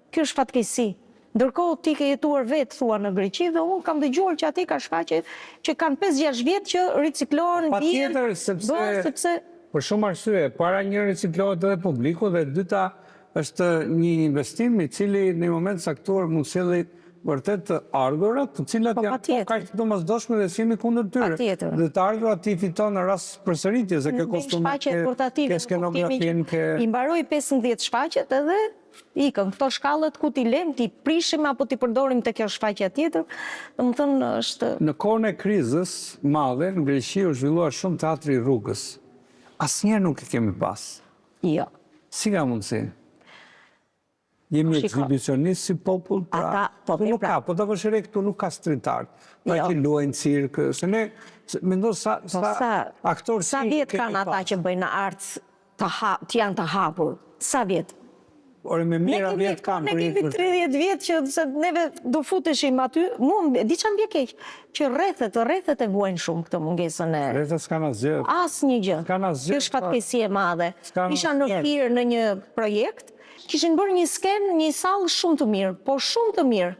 B: Kjo është fatkeqësi. Ndërkohë ti ke jetuar vetë thua në Greqi dhe unë kam dëgjuar që atje ka shfaqje që kanë 5-6 vjet që riciklohen,
A: vihen, Patjetër, sepse
B: sepse
A: për shumë arsye, para një riciklohet edhe publiku dhe e dyta Është një investim i cili në një moment të caktuar mund të sjellë vërtet të ardhura, të cilat
B: Po,
A: janë po
B: patjetër.
A: kaq të domosdoshme dhe s'jemi kundër tyre.
B: Patjetër.
A: Dhe të ardhurat ti fiton në rast përsëritje, se ke
B: Në
A: kostumet,
B: shfaqje
A: ke
B: portative,
A: ke
B: në kuptimin
A: skenografinë,
B: që
A: ke
B: i mbaroi 15 shfaqjet edhe. Ikën, këto shkallët ku t'i lëmë, t'i prishim apo t'i përdorim te kjo shfaqja tjetër, domethënë është.
A: Në kohën e krizës madhe në Greqi u zhvillua shumë teatri i rrugës. Asnjëherë nuk e kemi pas.
B: Jo.
A: Si ka mundësi? Jemi ekzibicionistë si popull, pra.
B: Ata, po,
A: nuk pra. ka, po ta vësh re këtu nuk ka street art. Pra jo. që luajnë cirk, se ne mendo sa po, sa, sa aktorë
B: sa vjet kanë ata që bëjnë art të ha, të janë të hapur. Sa vjet?
A: Ore me mijëra vjet kanë.
B: Ne kemi 30 vjet që se neve do futeshim aty, mua di ça më vjen keq, që rrethet, rrethet e vuajnë shumë këtë mungesën e
A: Rrethet s'kanë asgjë.
B: Asnjë gjë.
A: S'kanë asgjë.
B: Kjo është fatkeqësi e madhe. Isha në Fier në një projekt, kishin bërë një skenë, një sallë shumë të mirë, po shumë të mirë.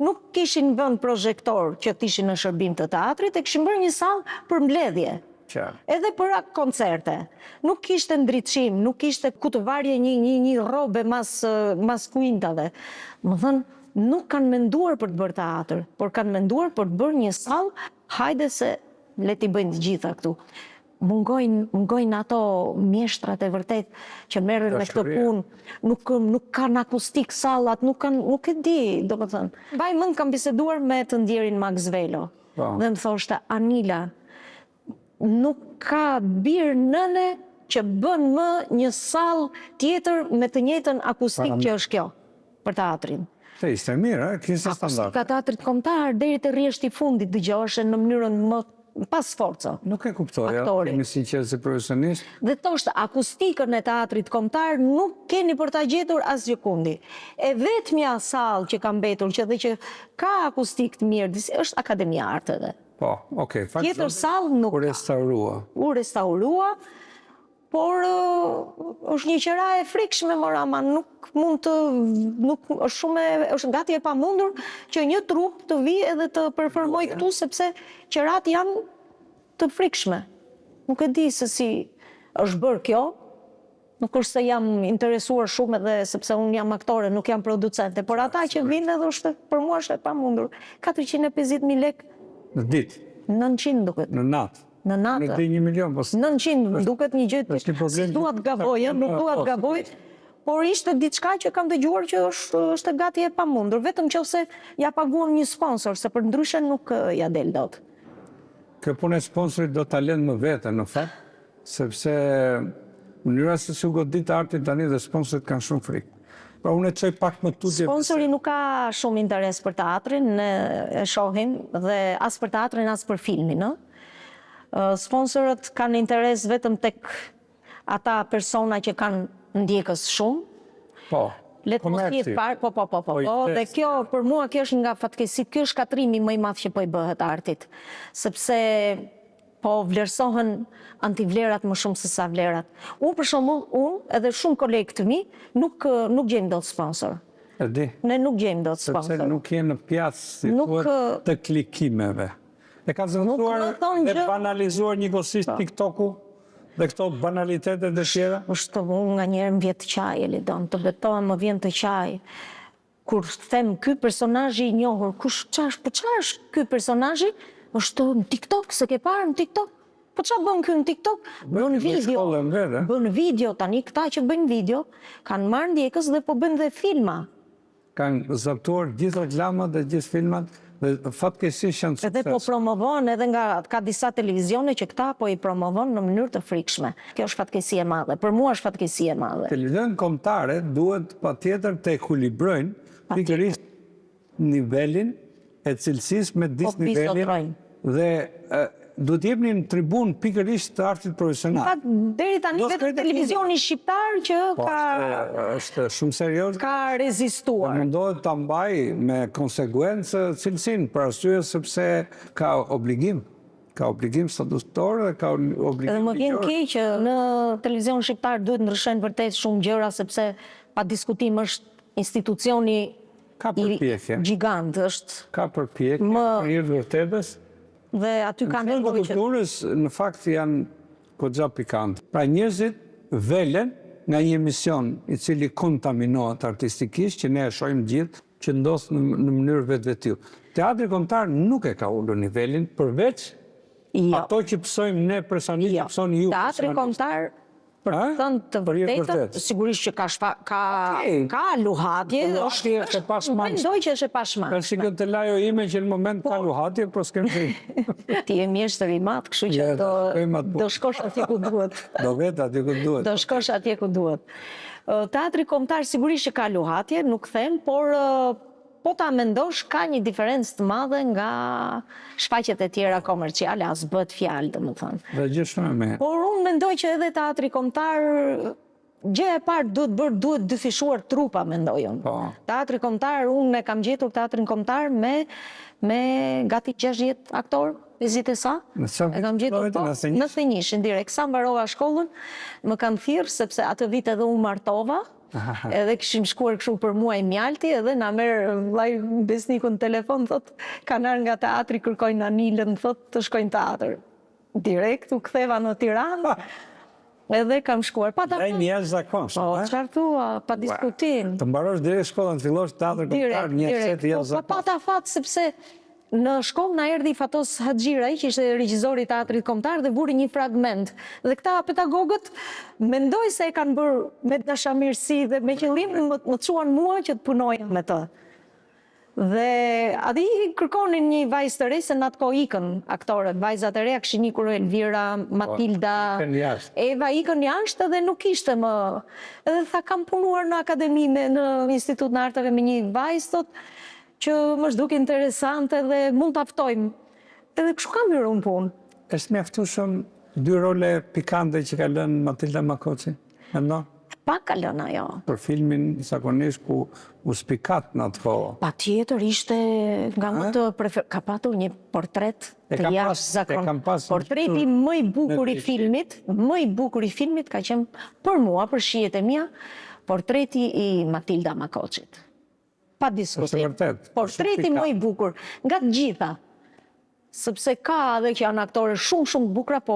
B: Nuk kishin vënë prozhektor që të ishin në shërbim të teatrit, e kishin bërë një sallë për mbledhje. Edhe për koncerte. Nuk kishte ndriçim, nuk kishte ku të varje një një një rrobe mas mas kuintave. Domethënë, nuk kanë menduar për të bërë teatër, por kanë menduar për të bërë një sallë, hajde se le t'i bëjnë të gjitha këtu. Mungojnë mungojnë ato mjeshtrat e vërtetë që merren me këtë punë, nuk nuk kanë akustikë sallat, nuk kanë nuk e di, domethënë. Mbaj mend kam biseduar me të ndjerin Maks Velo.
A: Po.
B: Dhe më thoshte, Anila, nuk ka bir nëne që bën më një sallë tjetër me të njëjtën akustikë që është kjo për teatrin.
A: Se ishte mirë, ë, kishte standard.
B: Akustika e teatrit kombëtar deri te rreshti i fundit dëgjoheshe në mënyrën më pa sforco.
A: Nuk e kuptoja, jemi sinqertë si profesionist.
B: Dhe thoshte, akustikën e teatrit kombëtar nuk keni për ta gjetur asgjëkundi. E vetmja sallë që ka mbetur që dhe që ka akustikë të mirë disi është Akademia e Arteve.
A: Po, okay,
B: fakt Tjetër sallë nuk
A: ka. U restaurua.
B: U restaurua, por është një qera e frikshme mor ama nuk mund të nuk është shumë e është gati e pamundur që një trupë të vijë edhe të performojë këtu sepse qeratë janë të frikshme. Nuk e di se si është bërë kjo, Nuk është se jam interesuar shumë edhe sepse unë jam aktore, nuk jam producente, por ata që vijnë edhe është, për mua është e pamundur. 450.000 lekë.
A: Në ditë.
B: 900 duket.
A: Në natë.
B: Në natë.
A: Në ditë 1 milion, po.
B: 900 duket një gjë. Është një problem. S'dua të gaboj, ëh, nuk dua të gaboj. Por ishte diçka që kam dëgjuar që është është gati e pamundur, vetëm nëse ja paguan një sponsor, se përndryshe nuk ja del dot.
A: Kjo punë e sponsorit do talent më vete, në fakt. Sepse mënyra se si u godit arti tani dhe sponsorët kanë shumë frikë. Pra unë e çoj pak më
B: tutje. Sponsori nuk ka shumë interes për teatrin, ne e shohim dhe as për teatrin as për filmin, ë. Sponsorët kanë interes vetëm tek ata persona që kanë ndjekës shumë.
A: Po.
B: Le të mos jetë parë, po po po po po, dhe kjo për mua kjo është nga fatkeqësitë, kjo është shkatërrimi më i madh që po i bëhet artit, sepse Po vlerësohen antivlerat më shumë se sa vlerat. Unë për shembull, unë edhe shumë kolegë të mi nuk nuk gjejmë dot sponsor.
A: E di.
B: Ne nuk gjejmë dot sponsor.
A: Sepse nuk je në pjacë, si thuhet, të klikimeve. E ka zëvendësuar dhe banalizuar njëkohësisht po. TikToku dhe këto banalitetet e tjera?
B: Është unë nganjëherë më vjen të qaj, Elidon, të betohem më vjen të qaj. Kur them ky personazhi i njohur, kush ça është, po ça është ky personazhi? Është në TikTok, s'e ke parë në TikTok? Po ça bën ky në TikTok? Bën video. Bën video tani këta që bëjnë video kanë marrë ndjekës dhe po bëjnë dhe filma.
A: Kanë zaptuar gjithë reklamat dhe gjithë filmat dhe fatkeqësisht janë
B: sukses. Edhe po promovon edhe nga ka disa televizione që këta po i promovon në mënyrë të frikshme. Kjo është fatkeqësi e madhe. Për mua është fatkeqësi e madhe.
A: Televizionet kombëtare duhet patjetër të ekuilibrojnë pikërisht nivelin e cilësisë me disnivelin dhe duhet të jepnin tribunë pikërisht të artit
B: profesional. Në fakt, deri tani vetëm televizioni shqiptar që
A: po, ka është shumë serioz.
B: Ka rezistuar.
A: Dhe mundohet ta mbajë me konsekuencë cilësinë, për arsye sepse ka obligim. Ka obligim statutor dhe ka obligim
B: ligjor. Edhe më vjen keq që në televizionin shqiptar duhet ndryshojnë vërtet shumë gjëra sepse pa diskutim është institucioni
A: Ka përpjekje.
B: Gjigant është.
A: Ka përpjekje për hir të vërtetës.
B: Dhe aty kanë
A: nevojë që. Në kulturës në fakt janë goxha pikante. Pra njerëzit velen nga një emision i cili kontaminohet artistikisht që ne e shohim gjithë që ndodh në në mënyrë vetvetiu. Teatri Kombëtar nuk e ka ulur nivelin përveç
B: jo.
A: ato që pësojmë ne personalisht,
B: jo.
A: që pësoni ju.
B: Teatri Kombëtar. Për të thënë të vërtetën, sigurisht që ka shfa, ka ka luhatje,
A: është është e pashmangshme.
B: Mendoj që është e pashmangshme.
A: Është si kjo telajo ime që në moment ka po. luhatje, po s'kem si.
B: Ti je mjeshtër i madh, kështu që do do shkosh atje ku duhet.
A: Do vetë atje ku duhet.
B: Do shkosh atje ku duhet. Teatri Kombëtar sigurisht që ka luhatje, nuk them, por Po ta mendosh ka një diferencë të madhe nga shfaqjet e tjera komerciale, as bëhet fjalë, domethënë.
A: Dhe gjë shumë e
B: mirë. Por unë mendoj që edhe Teatri Kombëtar gjëja e parë duhet bërë, duhet dyfishuar trupa, mendoj unë.
A: Po.
B: Teatri Kombëtar, unë e kam gjetur Teatrin Kombëtar me me gati 60 aktorë, 50 e sa.
A: Në çfarë
B: E kam gjetur po, në 91-shin direkt. Sa mbarova shkollën, më kanë thirrë sepse atë vit edhe u martova. Edhe kishim shkuar kështu për muaj mjalti edhe na merr vllai Besniku në telefon thotë kanë ardhur nga teatri kërkojnë Anilën thotë të shkojnë në teatër. Direkt u ktheva në Tiranë edhe kam shkuar.
A: Pata Lajm i jashtëzakonshëm,
B: Po, çfarë thua, pa diskutim.
A: Të mbarosh direkt shkollën, të fillosh teatër kombëtar, një set i
B: Po,
A: jashtëzakonshëm.
B: pata fat sepse Në shkollë na erdhi Fatos Haxhiraj, që ishte regjizori i Teatrit Kombëtar dhe vuri një fragment. Dhe këta pedagogët mendoj se e kanë bërë me dashamirësi dhe me qëllim më, më çuan mua që të punoja me të. Dhe aty kërkonin një vajzë të re se në atë kohë ikën aktoret, vajzat e reja kishin ikur Elvira, Matilda,
A: ikën jashtë.
B: Eva ikën jashtë edhe nuk ishte më. Edhe tha kam punuar në akademi me në Institutin e Arteve me një vajzë thotë Që më është duk interesante dhe mund ta ftojmë. Edhe kështu kam hyrë unë në
A: punë. Është mjaftueshëm dy role pikante që ka lënë Matilda Makoçi, mendon?
B: Pak ka lënë ajo.
A: Për filmin zakonisht ku u spikat në atë kohë.
B: Patjetër ishte nga më të prefer... Ka patur një portret të jashtëzakonshëm. Portreti më i bukur i filmit, më i bukur i filmit ka qenë për mua, për shijet e mia, portreti i Matilda Makoçit. Pa
A: diskutim. Është e vërtetë.
B: Portreti më i bukur nga të gjitha. Sepse ka edhe që janë aktore shumë shumë të bukura, po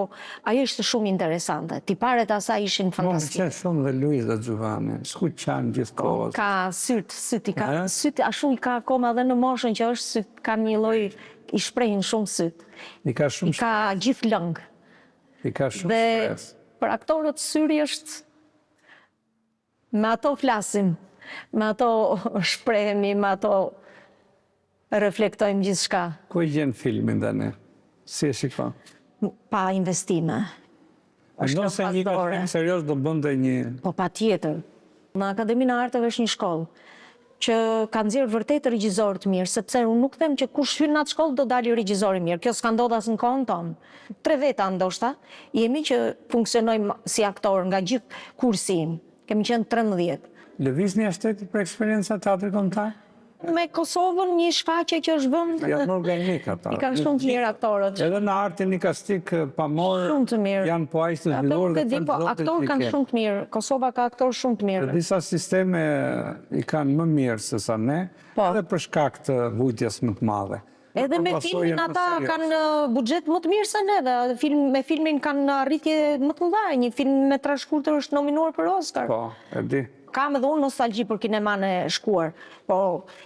B: ajo ishte shumë interesante. Tiparet e asaj ishin
A: fantastike. Mua më pëlqen shumë dhe Luiza Xhuvani, s'ku qan gjithë
B: kohës. Ka sytë, sytë i ka, sytë ashtu i ka akoma dhe në moshën që është sytë kanë një lloj i shprehin shumë
A: sytë. I ka shumë
B: I ka gjithë lëng.
A: I ka shumë
B: shpresë. Dhe për aktorët syri është Me ato flasim, me ato shprehemi, me ato reflektojmë gjithçka.
A: Ku e gjen filmin tani? Si e shikon?
B: Pa investime.
A: Mendon se një film serioz do bënte një...
B: Po patjetër. Në Akademinë e Arteve është një shkollë që ka nxjerrë vërtet regjizorë të mirë, sepse unë nuk them që kush hyn në atë shkollë do dali regjizor i mirë. Kjo s'ka ndodhur as në kohën tonë. Tre veta ndoshta jemi që funksionojmë si aktorë nga gjithë kursi im. Kemi qenë
A: 13. Lëvizni jashtë shtetit për eksperienca teatri kombëtar?
B: Me Kosovën një shfaqje që është
A: vënë. Janë organik ata.
B: I kanë shumë të mirë aktorët.
A: Edhe në artin nikastik pamor
B: shumë të mirë.
A: Janë po aq të
B: zhvilluar dhe të po, aktorë kanë shumë të mirë. Kosova ka aktorë shumë të
A: mirë. Disa sisteme i kanë më mirë se sa ne, po. edhe për shkak të vujtjes më të madhe.
B: Edhe me filmin ata kanë buxhet më të mirë se neve, film, me filmin kanë arritje më të mëdha, një film metrashkurtër është nominuar për
A: Oscar. Po, e di.
B: Kam edhe unë nostalgji për kinemanë e shkuar. Po,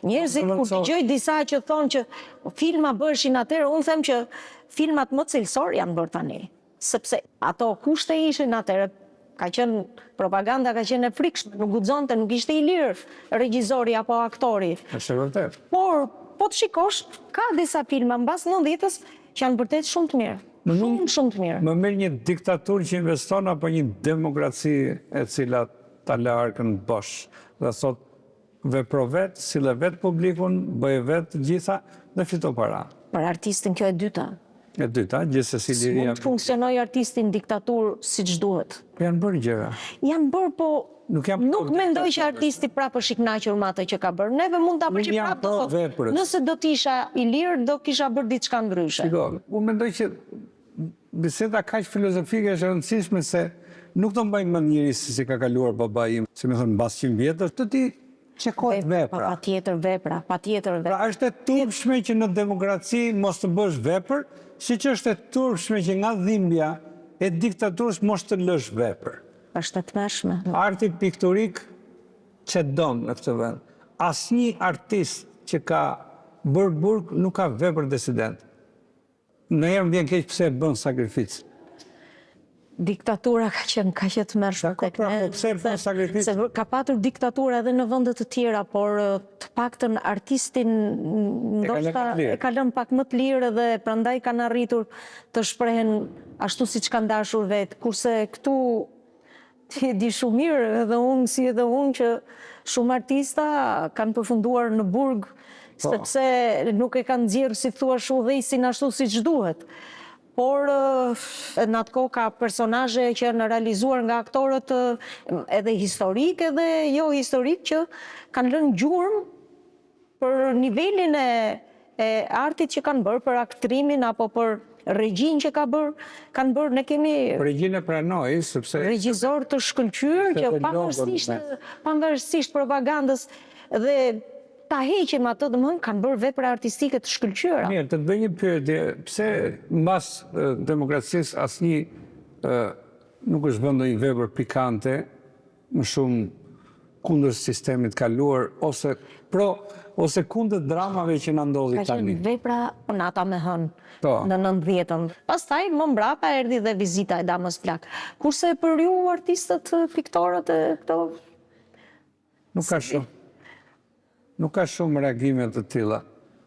B: njerëzit kur dëgjoj disa që thonë që filma bëheshin atëherë, unë them që filmat më cilësorë janë bërë tani. Sepse ato kushte ishin atëherë, ka qenë propaganda ka qenë e frikshme, nuk guxonte, nuk ishte i lirë regjizori apo
A: aktori. Është e
B: vërtetë. Por po të shikosh, ka disa filma mbas nëntëdhjetës që janë vërtet shumë të mirë. Shumë shumë të
A: mirë. Më mirë një diktaturë që investon apo një demokraci e cila ta lë arkën bosh dhe thotë vepro vetë, sille vetë publikun, bëje vetë të gjitha dhe fito
B: para. Për artistin kjo e
A: dyta. E dyta, gjithsesi
B: liria. S'mund të funksionojë artisti në diktaturë siç
A: duhet. Po janë bërë
B: gjëra. Janë bërë, po
A: nuk
B: jam nuk mendoj që artisti prapë është i kënaqur me atë që ka bërë. Neve mund ta bëjë prapë do thotë. Nëse do të isha i lirë, do kisha bërë diçka
A: ndryshe. Shiko, unë mendoj që Biseda kaq filozofike është e rëndësishme se nuk do mbajë mend njeri se si ka kaluar babai im, si me thënë mbas 100 vjetësh, do t'i çekohet
B: vepra. Patjetër vepra, patjetër
A: vepra. Pra është e turpshme që në demokraci mos të bësh vepër, siç është e turpshme që nga dhimbja e diktaturës mos të lësh
B: vepër. Është e tmerrshme.
A: Arti pikturik çedon në këtë vend. Asnjë artist që ka bërë burg nuk ka vepër disidente. Ndonjëherë më vjen keq pse e bën sakrificë.
B: Diktatura ka qenë kaq e tmerrshme tek
A: pra, ne. Po pse bën sakrificë?
B: Se ka patur diktatura edhe në vende të tjera, por të paktën artistin ndoshta e ka lënë pak më të lirë edhe prandaj kanë arritur të shprehen ashtu siç kanë dashur vetë, kurse këtu ti e di shumë mirë edhe unë si edhe unë që shumë artista kanë përfunduar në burg po. sepse nuk e kanë nxjerrë si thua udhëheqësin ashtu siç duhet. Por në atë kohë ka personazhe që janë realizuar nga aktorët edhe historikë edhe jo historikë që kanë lënë gjurmë për nivelin e e artit që kanë bërë, për aktrimin apo për regjinë që ka bërë, kanë bërë, ne kemi
A: Regjinë e pranoj, sepse
B: regjizorë të shkëlqyer që pavarësisht pavarësisht propagandës dhe Ta heqim atë, domethënë kanë bërë vepra artistike të shkëlqyera.
A: Mirë, të të bëj një pyetje, pse mbas demokracisë asnjë nuk është bërë ndonjë vepër pikante më shumë kundër sistemit të kaluar ose pro ose kundër dramave që na ndodhi
B: tani? Ka qenë vepra Nata me hënë po. në nëntëdhjetën. Pastaj më mbrapa erdhi dhe vizita e Damës Plakë. Kurse për ju artistët, piktorët e këto
A: Nuk ka shumë. Nuk ka shumë reagime të tilla.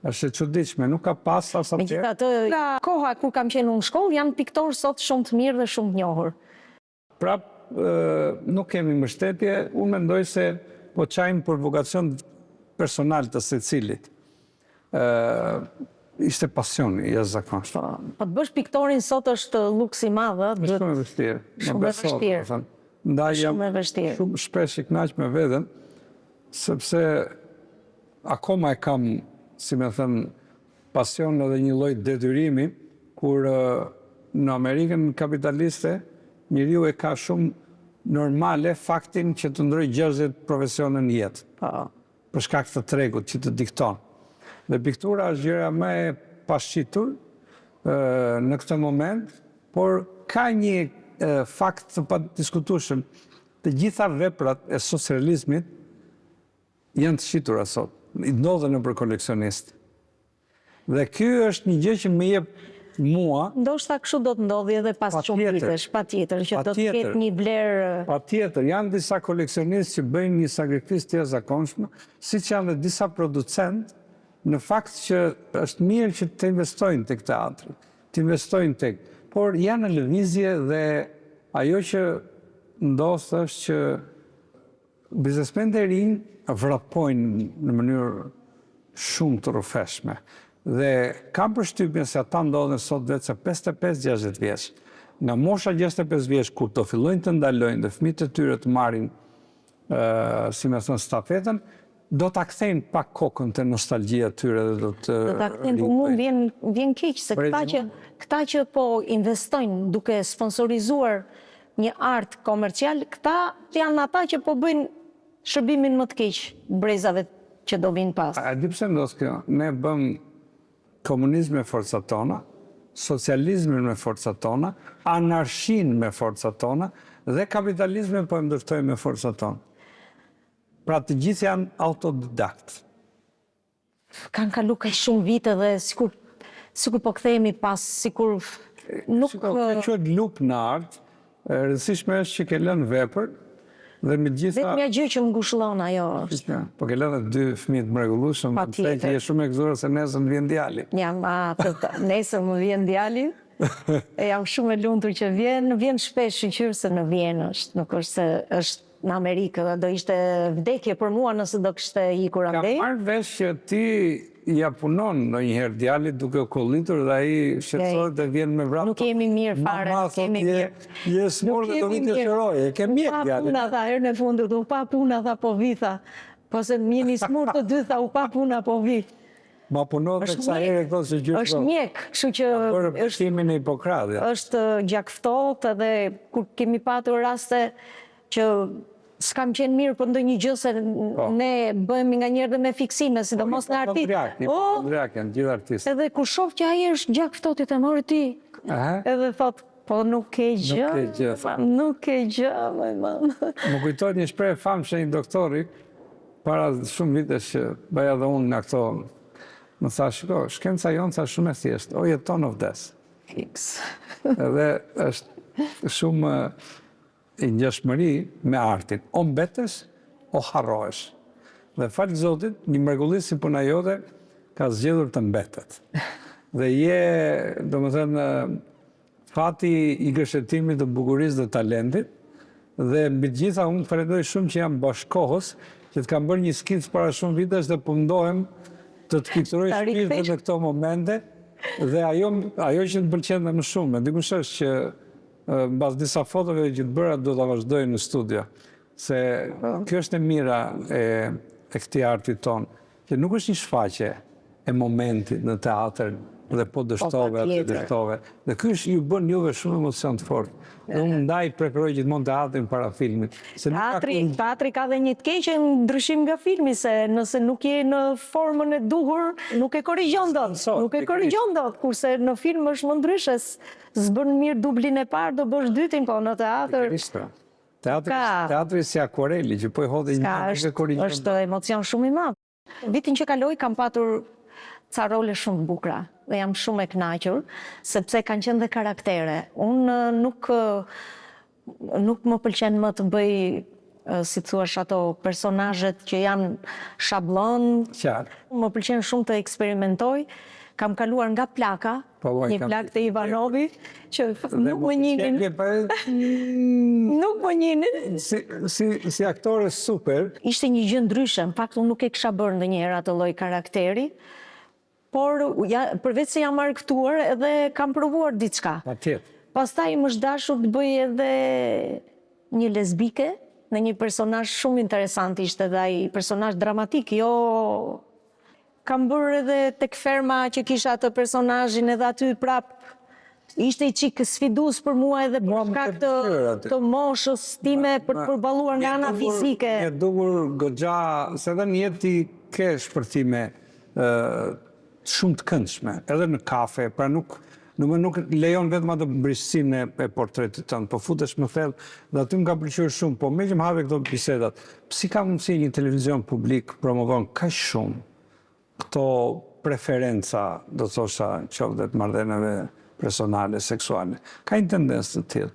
A: Është e çuditshme, nuk ka pas as
B: atëherë. Megjithatë, nga koha kur kam qenë unë në shkollë, janë piktorë sot shumë të mirë dhe shumë të njohur.
A: Prap nuk kemi mbështetje, unë mendoj se po qajmë për vokacion personal të secilit. Ishte pasion i
B: jashtëzakonshëm. Po të bësh piktorin sot është luks i madh, ë?
A: Është shumë e vështirë.
B: Shumë e vështirë.
A: Ndaj jam shumë shpesh i kënaqur me veten, sepse akoma e kam, si me thënë, pasion edhe një lloj detyrimi, kur në Amerikën kapitaliste njeriu e ka shumë normale faktin që të ndërrojë 60 profesione në jetë.
B: Po.
A: Për shkak të tregut që të dikton. Dhe piktura është gjëja më e pashitur në këtë moment, por ka një fakt të padiskutueshëm, të gjitha veprat e socrealizmit janë të shitura sot, ndodhen nëpër koleksionistë. Dhe ky është një gjë që më jep mua.
B: Ndoshta kështu do të ndodhi edhe pas shumë vitesh, patjetër që do të ketë një vlerë.
A: Patjetër, janë disa koleksionistë që bëjnë një sakrificë të jashtëzakonshme, siç janë dhe disa producentë, në fakt që është mirë që të investojnë tek teatri, të investojnë tek, por janë në lëvizje dhe ajo që ndodh është që Biznesmenët e rinj vrapojnë në mënyrë shumë të rrufeshme dhe kam përshtypjen se ata ndodhen sot veçse 55, 60 vjeç. Nga mosha 65 vjeç kur do fillojnë të ndalojnë dhe fëmijët e tyre të marrin si me thënë stafetën, do ta kthejnë pak kokën te nostalgjia e tyre dhe
B: do të Do ta kthejnë, po mua më vjen vjen keq se këta që këta që po investojnë duke sponsorizuar një art komercial, këta janë ata që po bëjnë shërbimin më të keq brezave që do vijnë
A: pas. A e di pse ndodh kjo? Ne bëmë komunizmin me forcat tona, socializmin me forcat tona, anarshinë me forcat tona dhe kapitalizmin po e ndërtojmë me forcat tona. Pra të gjithë janë autodidaktë.
B: Kanë kalu kaq shumë vite dhe sikur sikur po kthehemi pas, sikur
A: nuk Shiko, kjo quhet lupë në art, e rëndësishme është që ke lënë vepër dhe me
B: gjitha Vetmja gjë që më ngushëllon ajo
A: është. Po ke lënë dy fëmijë të mrekullueshëm, më the që je shumë e gëzuar se nesër të vjen
B: djali. Jam, a, të, nesër më vjen djali. E jam shumë e lumtur që vjen, vjen shpesh shyqyr se në Vjenë është, nuk është se është në Amerikë dhe do ishte vdekje për mua nëse do kishte ikur
A: andej. Kam marrë vesh që ti ia punon ndonjëherë djalit duke u kollitur dhe ai shqetësohet dhe vjen me
B: vrap. Nuk jemi mirë fare,
A: nuk jemi mirë. Je sëmurë dhe do vi të shëroj, e ke mjek
B: djalin. U pa puna, tha, herën e fundit, u pa puna, tha, po vi, tha. Po se jemi sëmurë të dy, tha, u pa puna, po vi.
A: Ma punon dhe kësa herë këto se
B: gjysë Është mjek, kështu që...
A: Ka bërë betimin e Hipokratit.
B: Është gjakftohtë edhe kur kemi patur raste që s'kam qenë mirë për ndonjë gjë se po. ne bëhemi nganjëherë dhe me fiksime, sidomos
A: po,
B: në artit.
A: Hipokondriak janë gjithë artistët.
B: Edhe kur shoh që ai është gjakftohtë, i them ore ti. Edhe thotë, po nuk ke gjë.
A: Nuk ke gjë.
B: Nuk ke gjë, më
A: më. Më kujtohet një shprehje e famshme e një doktori, para shumë vitesh që bëja dhe unë nga këto, më tha, shiko, shkenca jonë tha shumë e thjeshtë, o jeton o vdes.
B: Fiks.
A: Edhe është. shumë ngjashmëri me artin. O mbetesh, o harrohesh. Dhe falë Zotit, një mrekulli si puna jote ka zgjedhur të mbetet. Dhe je, domethënë, fati i gërshetimit të bukurisë dhe talentit, dhe mbi të gjitha unë të falenderoj shumë që jam bashkëkohës, që të kam bërë një skicë para shumë vitesh dhe po mundohem të të pikturoj shpirtin në këto momente dhe ajo ajo që më pëlqen dhe më shumë, e di kush është që mbas disa fotove që të bëra do ta vazhdoj në studio, se kjo është e mira e e këtij arti tonë, që nuk është një shfaqje e momentit në teatër dhe po dështove aty dështove. Dhe ky është ju bën juve shumë emocion të fortë. Dhe unë ndaj preferoj gjithmonë teatrin para filmit.
B: Se nuk ka Teatri, teatri ka dhe një të keqe në ndryshim nga filmi, se nëse nuk je në formën e duhur, nuk e korrigjon dot, nuk e korrigjon dot, kurse në film është më ndryshe, s'bën mirë dublin e parë, do bësh dytin, po në teatër.
A: Pikërisht pra. Teatri, teatri si akuareli që po i hodhe një
B: nuk e korrigjon. Është emocion shumë i madh. Vitin që kaloi kam patur ca role shumë të bukura dhe jam shumë e kënaqur, sepse kanë qenë dhe karaktere. Unë nuk nuk më pëlqen më të bëj si të thuash ato personazhet që janë shabllon.
A: Qartë.
B: Më pëlqen shumë të eksperimentoj. Kam kaluar nga plaka,
A: Po, po,
B: një plak te Ivanovi, që nuk më njihnin. Nuk më njihnin.
A: Si, si, si aktore super.
B: Ishte një gjë ndryshe, në fakt unë nuk e kisha bërë ndonjëherë atë lloj karakteri, por ja, përveç se jam argëtuar edhe kam provuar diçka.
A: Patjetër.
B: Pastaj më është dashur të bëj edhe një lesbike, në një personazh shumë interesant ishte dhe ai personazh dramatik, jo Kam bërë edhe tek ferma që kisha atë personazhin edhe aty prap ishte i çik sfidues për mua edhe për shkak të të moshës time për të përballuar nga ana fizike.
A: M'je dukur goxha, se edhe në jetë ti ke shpërthime shumë të këndshme, edhe në kafe, pra nuk nuk nuk lejon vetëm atë brishtësinë e portretit tënd, po futesh më thellë dhe aty më ka pëlqyer shumë, po meqë më hape këto bisedat, Si ka mundësi një televizion publik promovon kaq shumë këto preferenca, do të thosha, qoftë dhe të marrëdhënieve personale, seksuale? Ka një tendencë të tillë.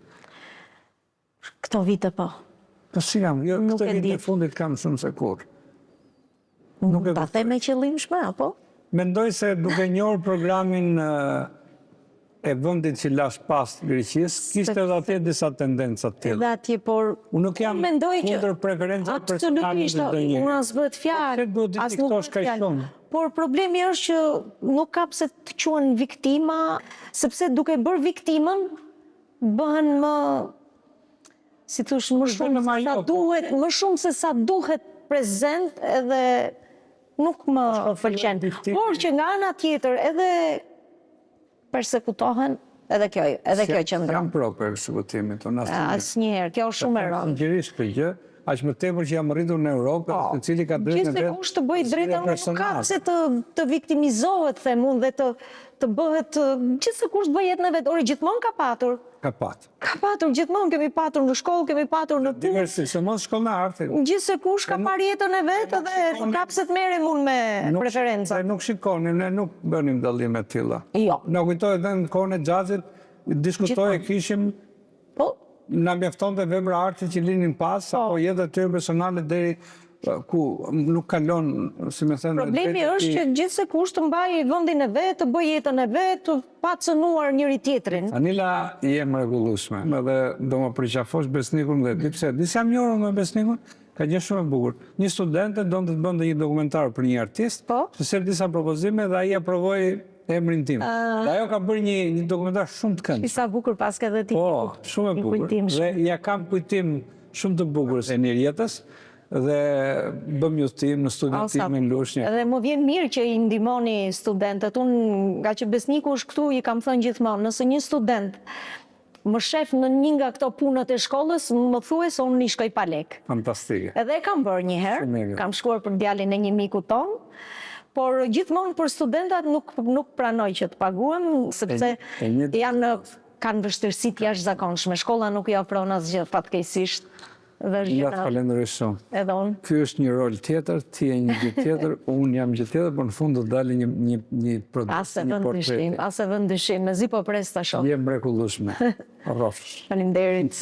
B: Këto vite po.
A: Po si kam, jo, këto vite e fundit kam shumë se kurrë.
B: Nuk e Ta them e qëllimshme, apo?
A: Mendoj se duke njohur programin e vendit që lashë pas të Greqisë, kishte edhe atje disa tendenca të
B: tilla. Edhe atje, por
A: unë nuk jam kundër preferencave
B: personale të çdo njeriu. Unë as bëhet fjalë.
A: Pse duhet t'i diktosh kaq shumë?
B: Por problemi është që nuk ka pse të quhen viktima, sepse duke bërë viktimën bëhen më si thosh, më shumë se sa duhet, më shumë se sa duhet prezent edhe nuk më pëlqen. Por që nga ana tjetër edhe persekutohen, edhe kjo, edhe kjo
A: qëndron. Jam pro persekutimit, unë
B: asnjëherë. Asnjëherë, kjo është shumë e
A: rëndë. Sinqerisht këtë gjë, aq më tepër që jam rritur në Europë, po, secili ka drejtën e
B: vet. Gjithsekush të bëjë drejtën, nuk ka pse të të viktimizohet, them unë, dhe të të bëhet, gjithsekush të bëjë jetën e vet. Ore, gjithmonë ka patur.
A: Ka patur.
B: Ka patur, gjithmonë kemi patur në shkollë, kemi patur në
A: punë. Diversi, sidomos shkollën e
B: artit. Gjithsekush ka parë jetën e vet edhe nuk ka pse të merrem unë me preferenca.
A: Ne nuk shikonim, ne nuk bënim dallime të tilla.
B: Jo.
A: Na kujtohet edhe në kohën e xhaxhit, diskutoje kishim,
B: po,
A: na mjaftonte vepra arti që linin pas, apo jeta e tyre personale deri ku nuk kalon, si me
B: thënë, Problemi është që gjithsekush të mbajë vendin e vet, të bëjë jetën e vet, pa cënuar njëri-tjetrin.
A: Anila je e mrekullueshme edhe do më përqafosh Besnikun dhe di pse di si jam njohur me Besnikun ka qenë shumë e bukur një studente donte të bënte një dokumentar për një artist
B: po
A: i solli disa propozime dhe ai aprovoi emrin tim dhe ajo ka bërë një një dokumentar shumë të
B: këndshëm sa bukur paske dhe
A: ti po shumë e bukur dhe ia kam kujtim shumë të bukur Enirjetës Dhe bëmë një udhëtim në studion time në
B: Lushnjë. Edhe më vjen mirë që i ndihmoni studentët. Unë, nga që Besniku është këtu, i kam thënë gjithmonë, nëse një student më shef në një nga këto punët e shkollës, më thuaj se unë i shkoj pa
A: lekë. Fantastike.
B: Edhe e kam bërë një herë, kam shkuar për djalin e një miku tonë, por gjithmonë për studentat nuk nuk pranoj që të paguhem, sepse janë kanë vështirësi të jashtëzakonshme. Shkolla nuk i ofron asgjë fatkeqësisht. Dhe është
A: Ja, të falenderoj shumë.
B: Edhe unë.
A: Ky është një rol tjetër, ti je një gjë tjetër, unë jam gjë tjetër, por në fund do dalë një një një produkt,
B: As e
A: një
B: vënd
A: portret.
B: dyshim, as e vënd dyshim, mezi po pres ta shoh.
A: Je mrekullueshme. Rrofsh.
B: Faleminderit.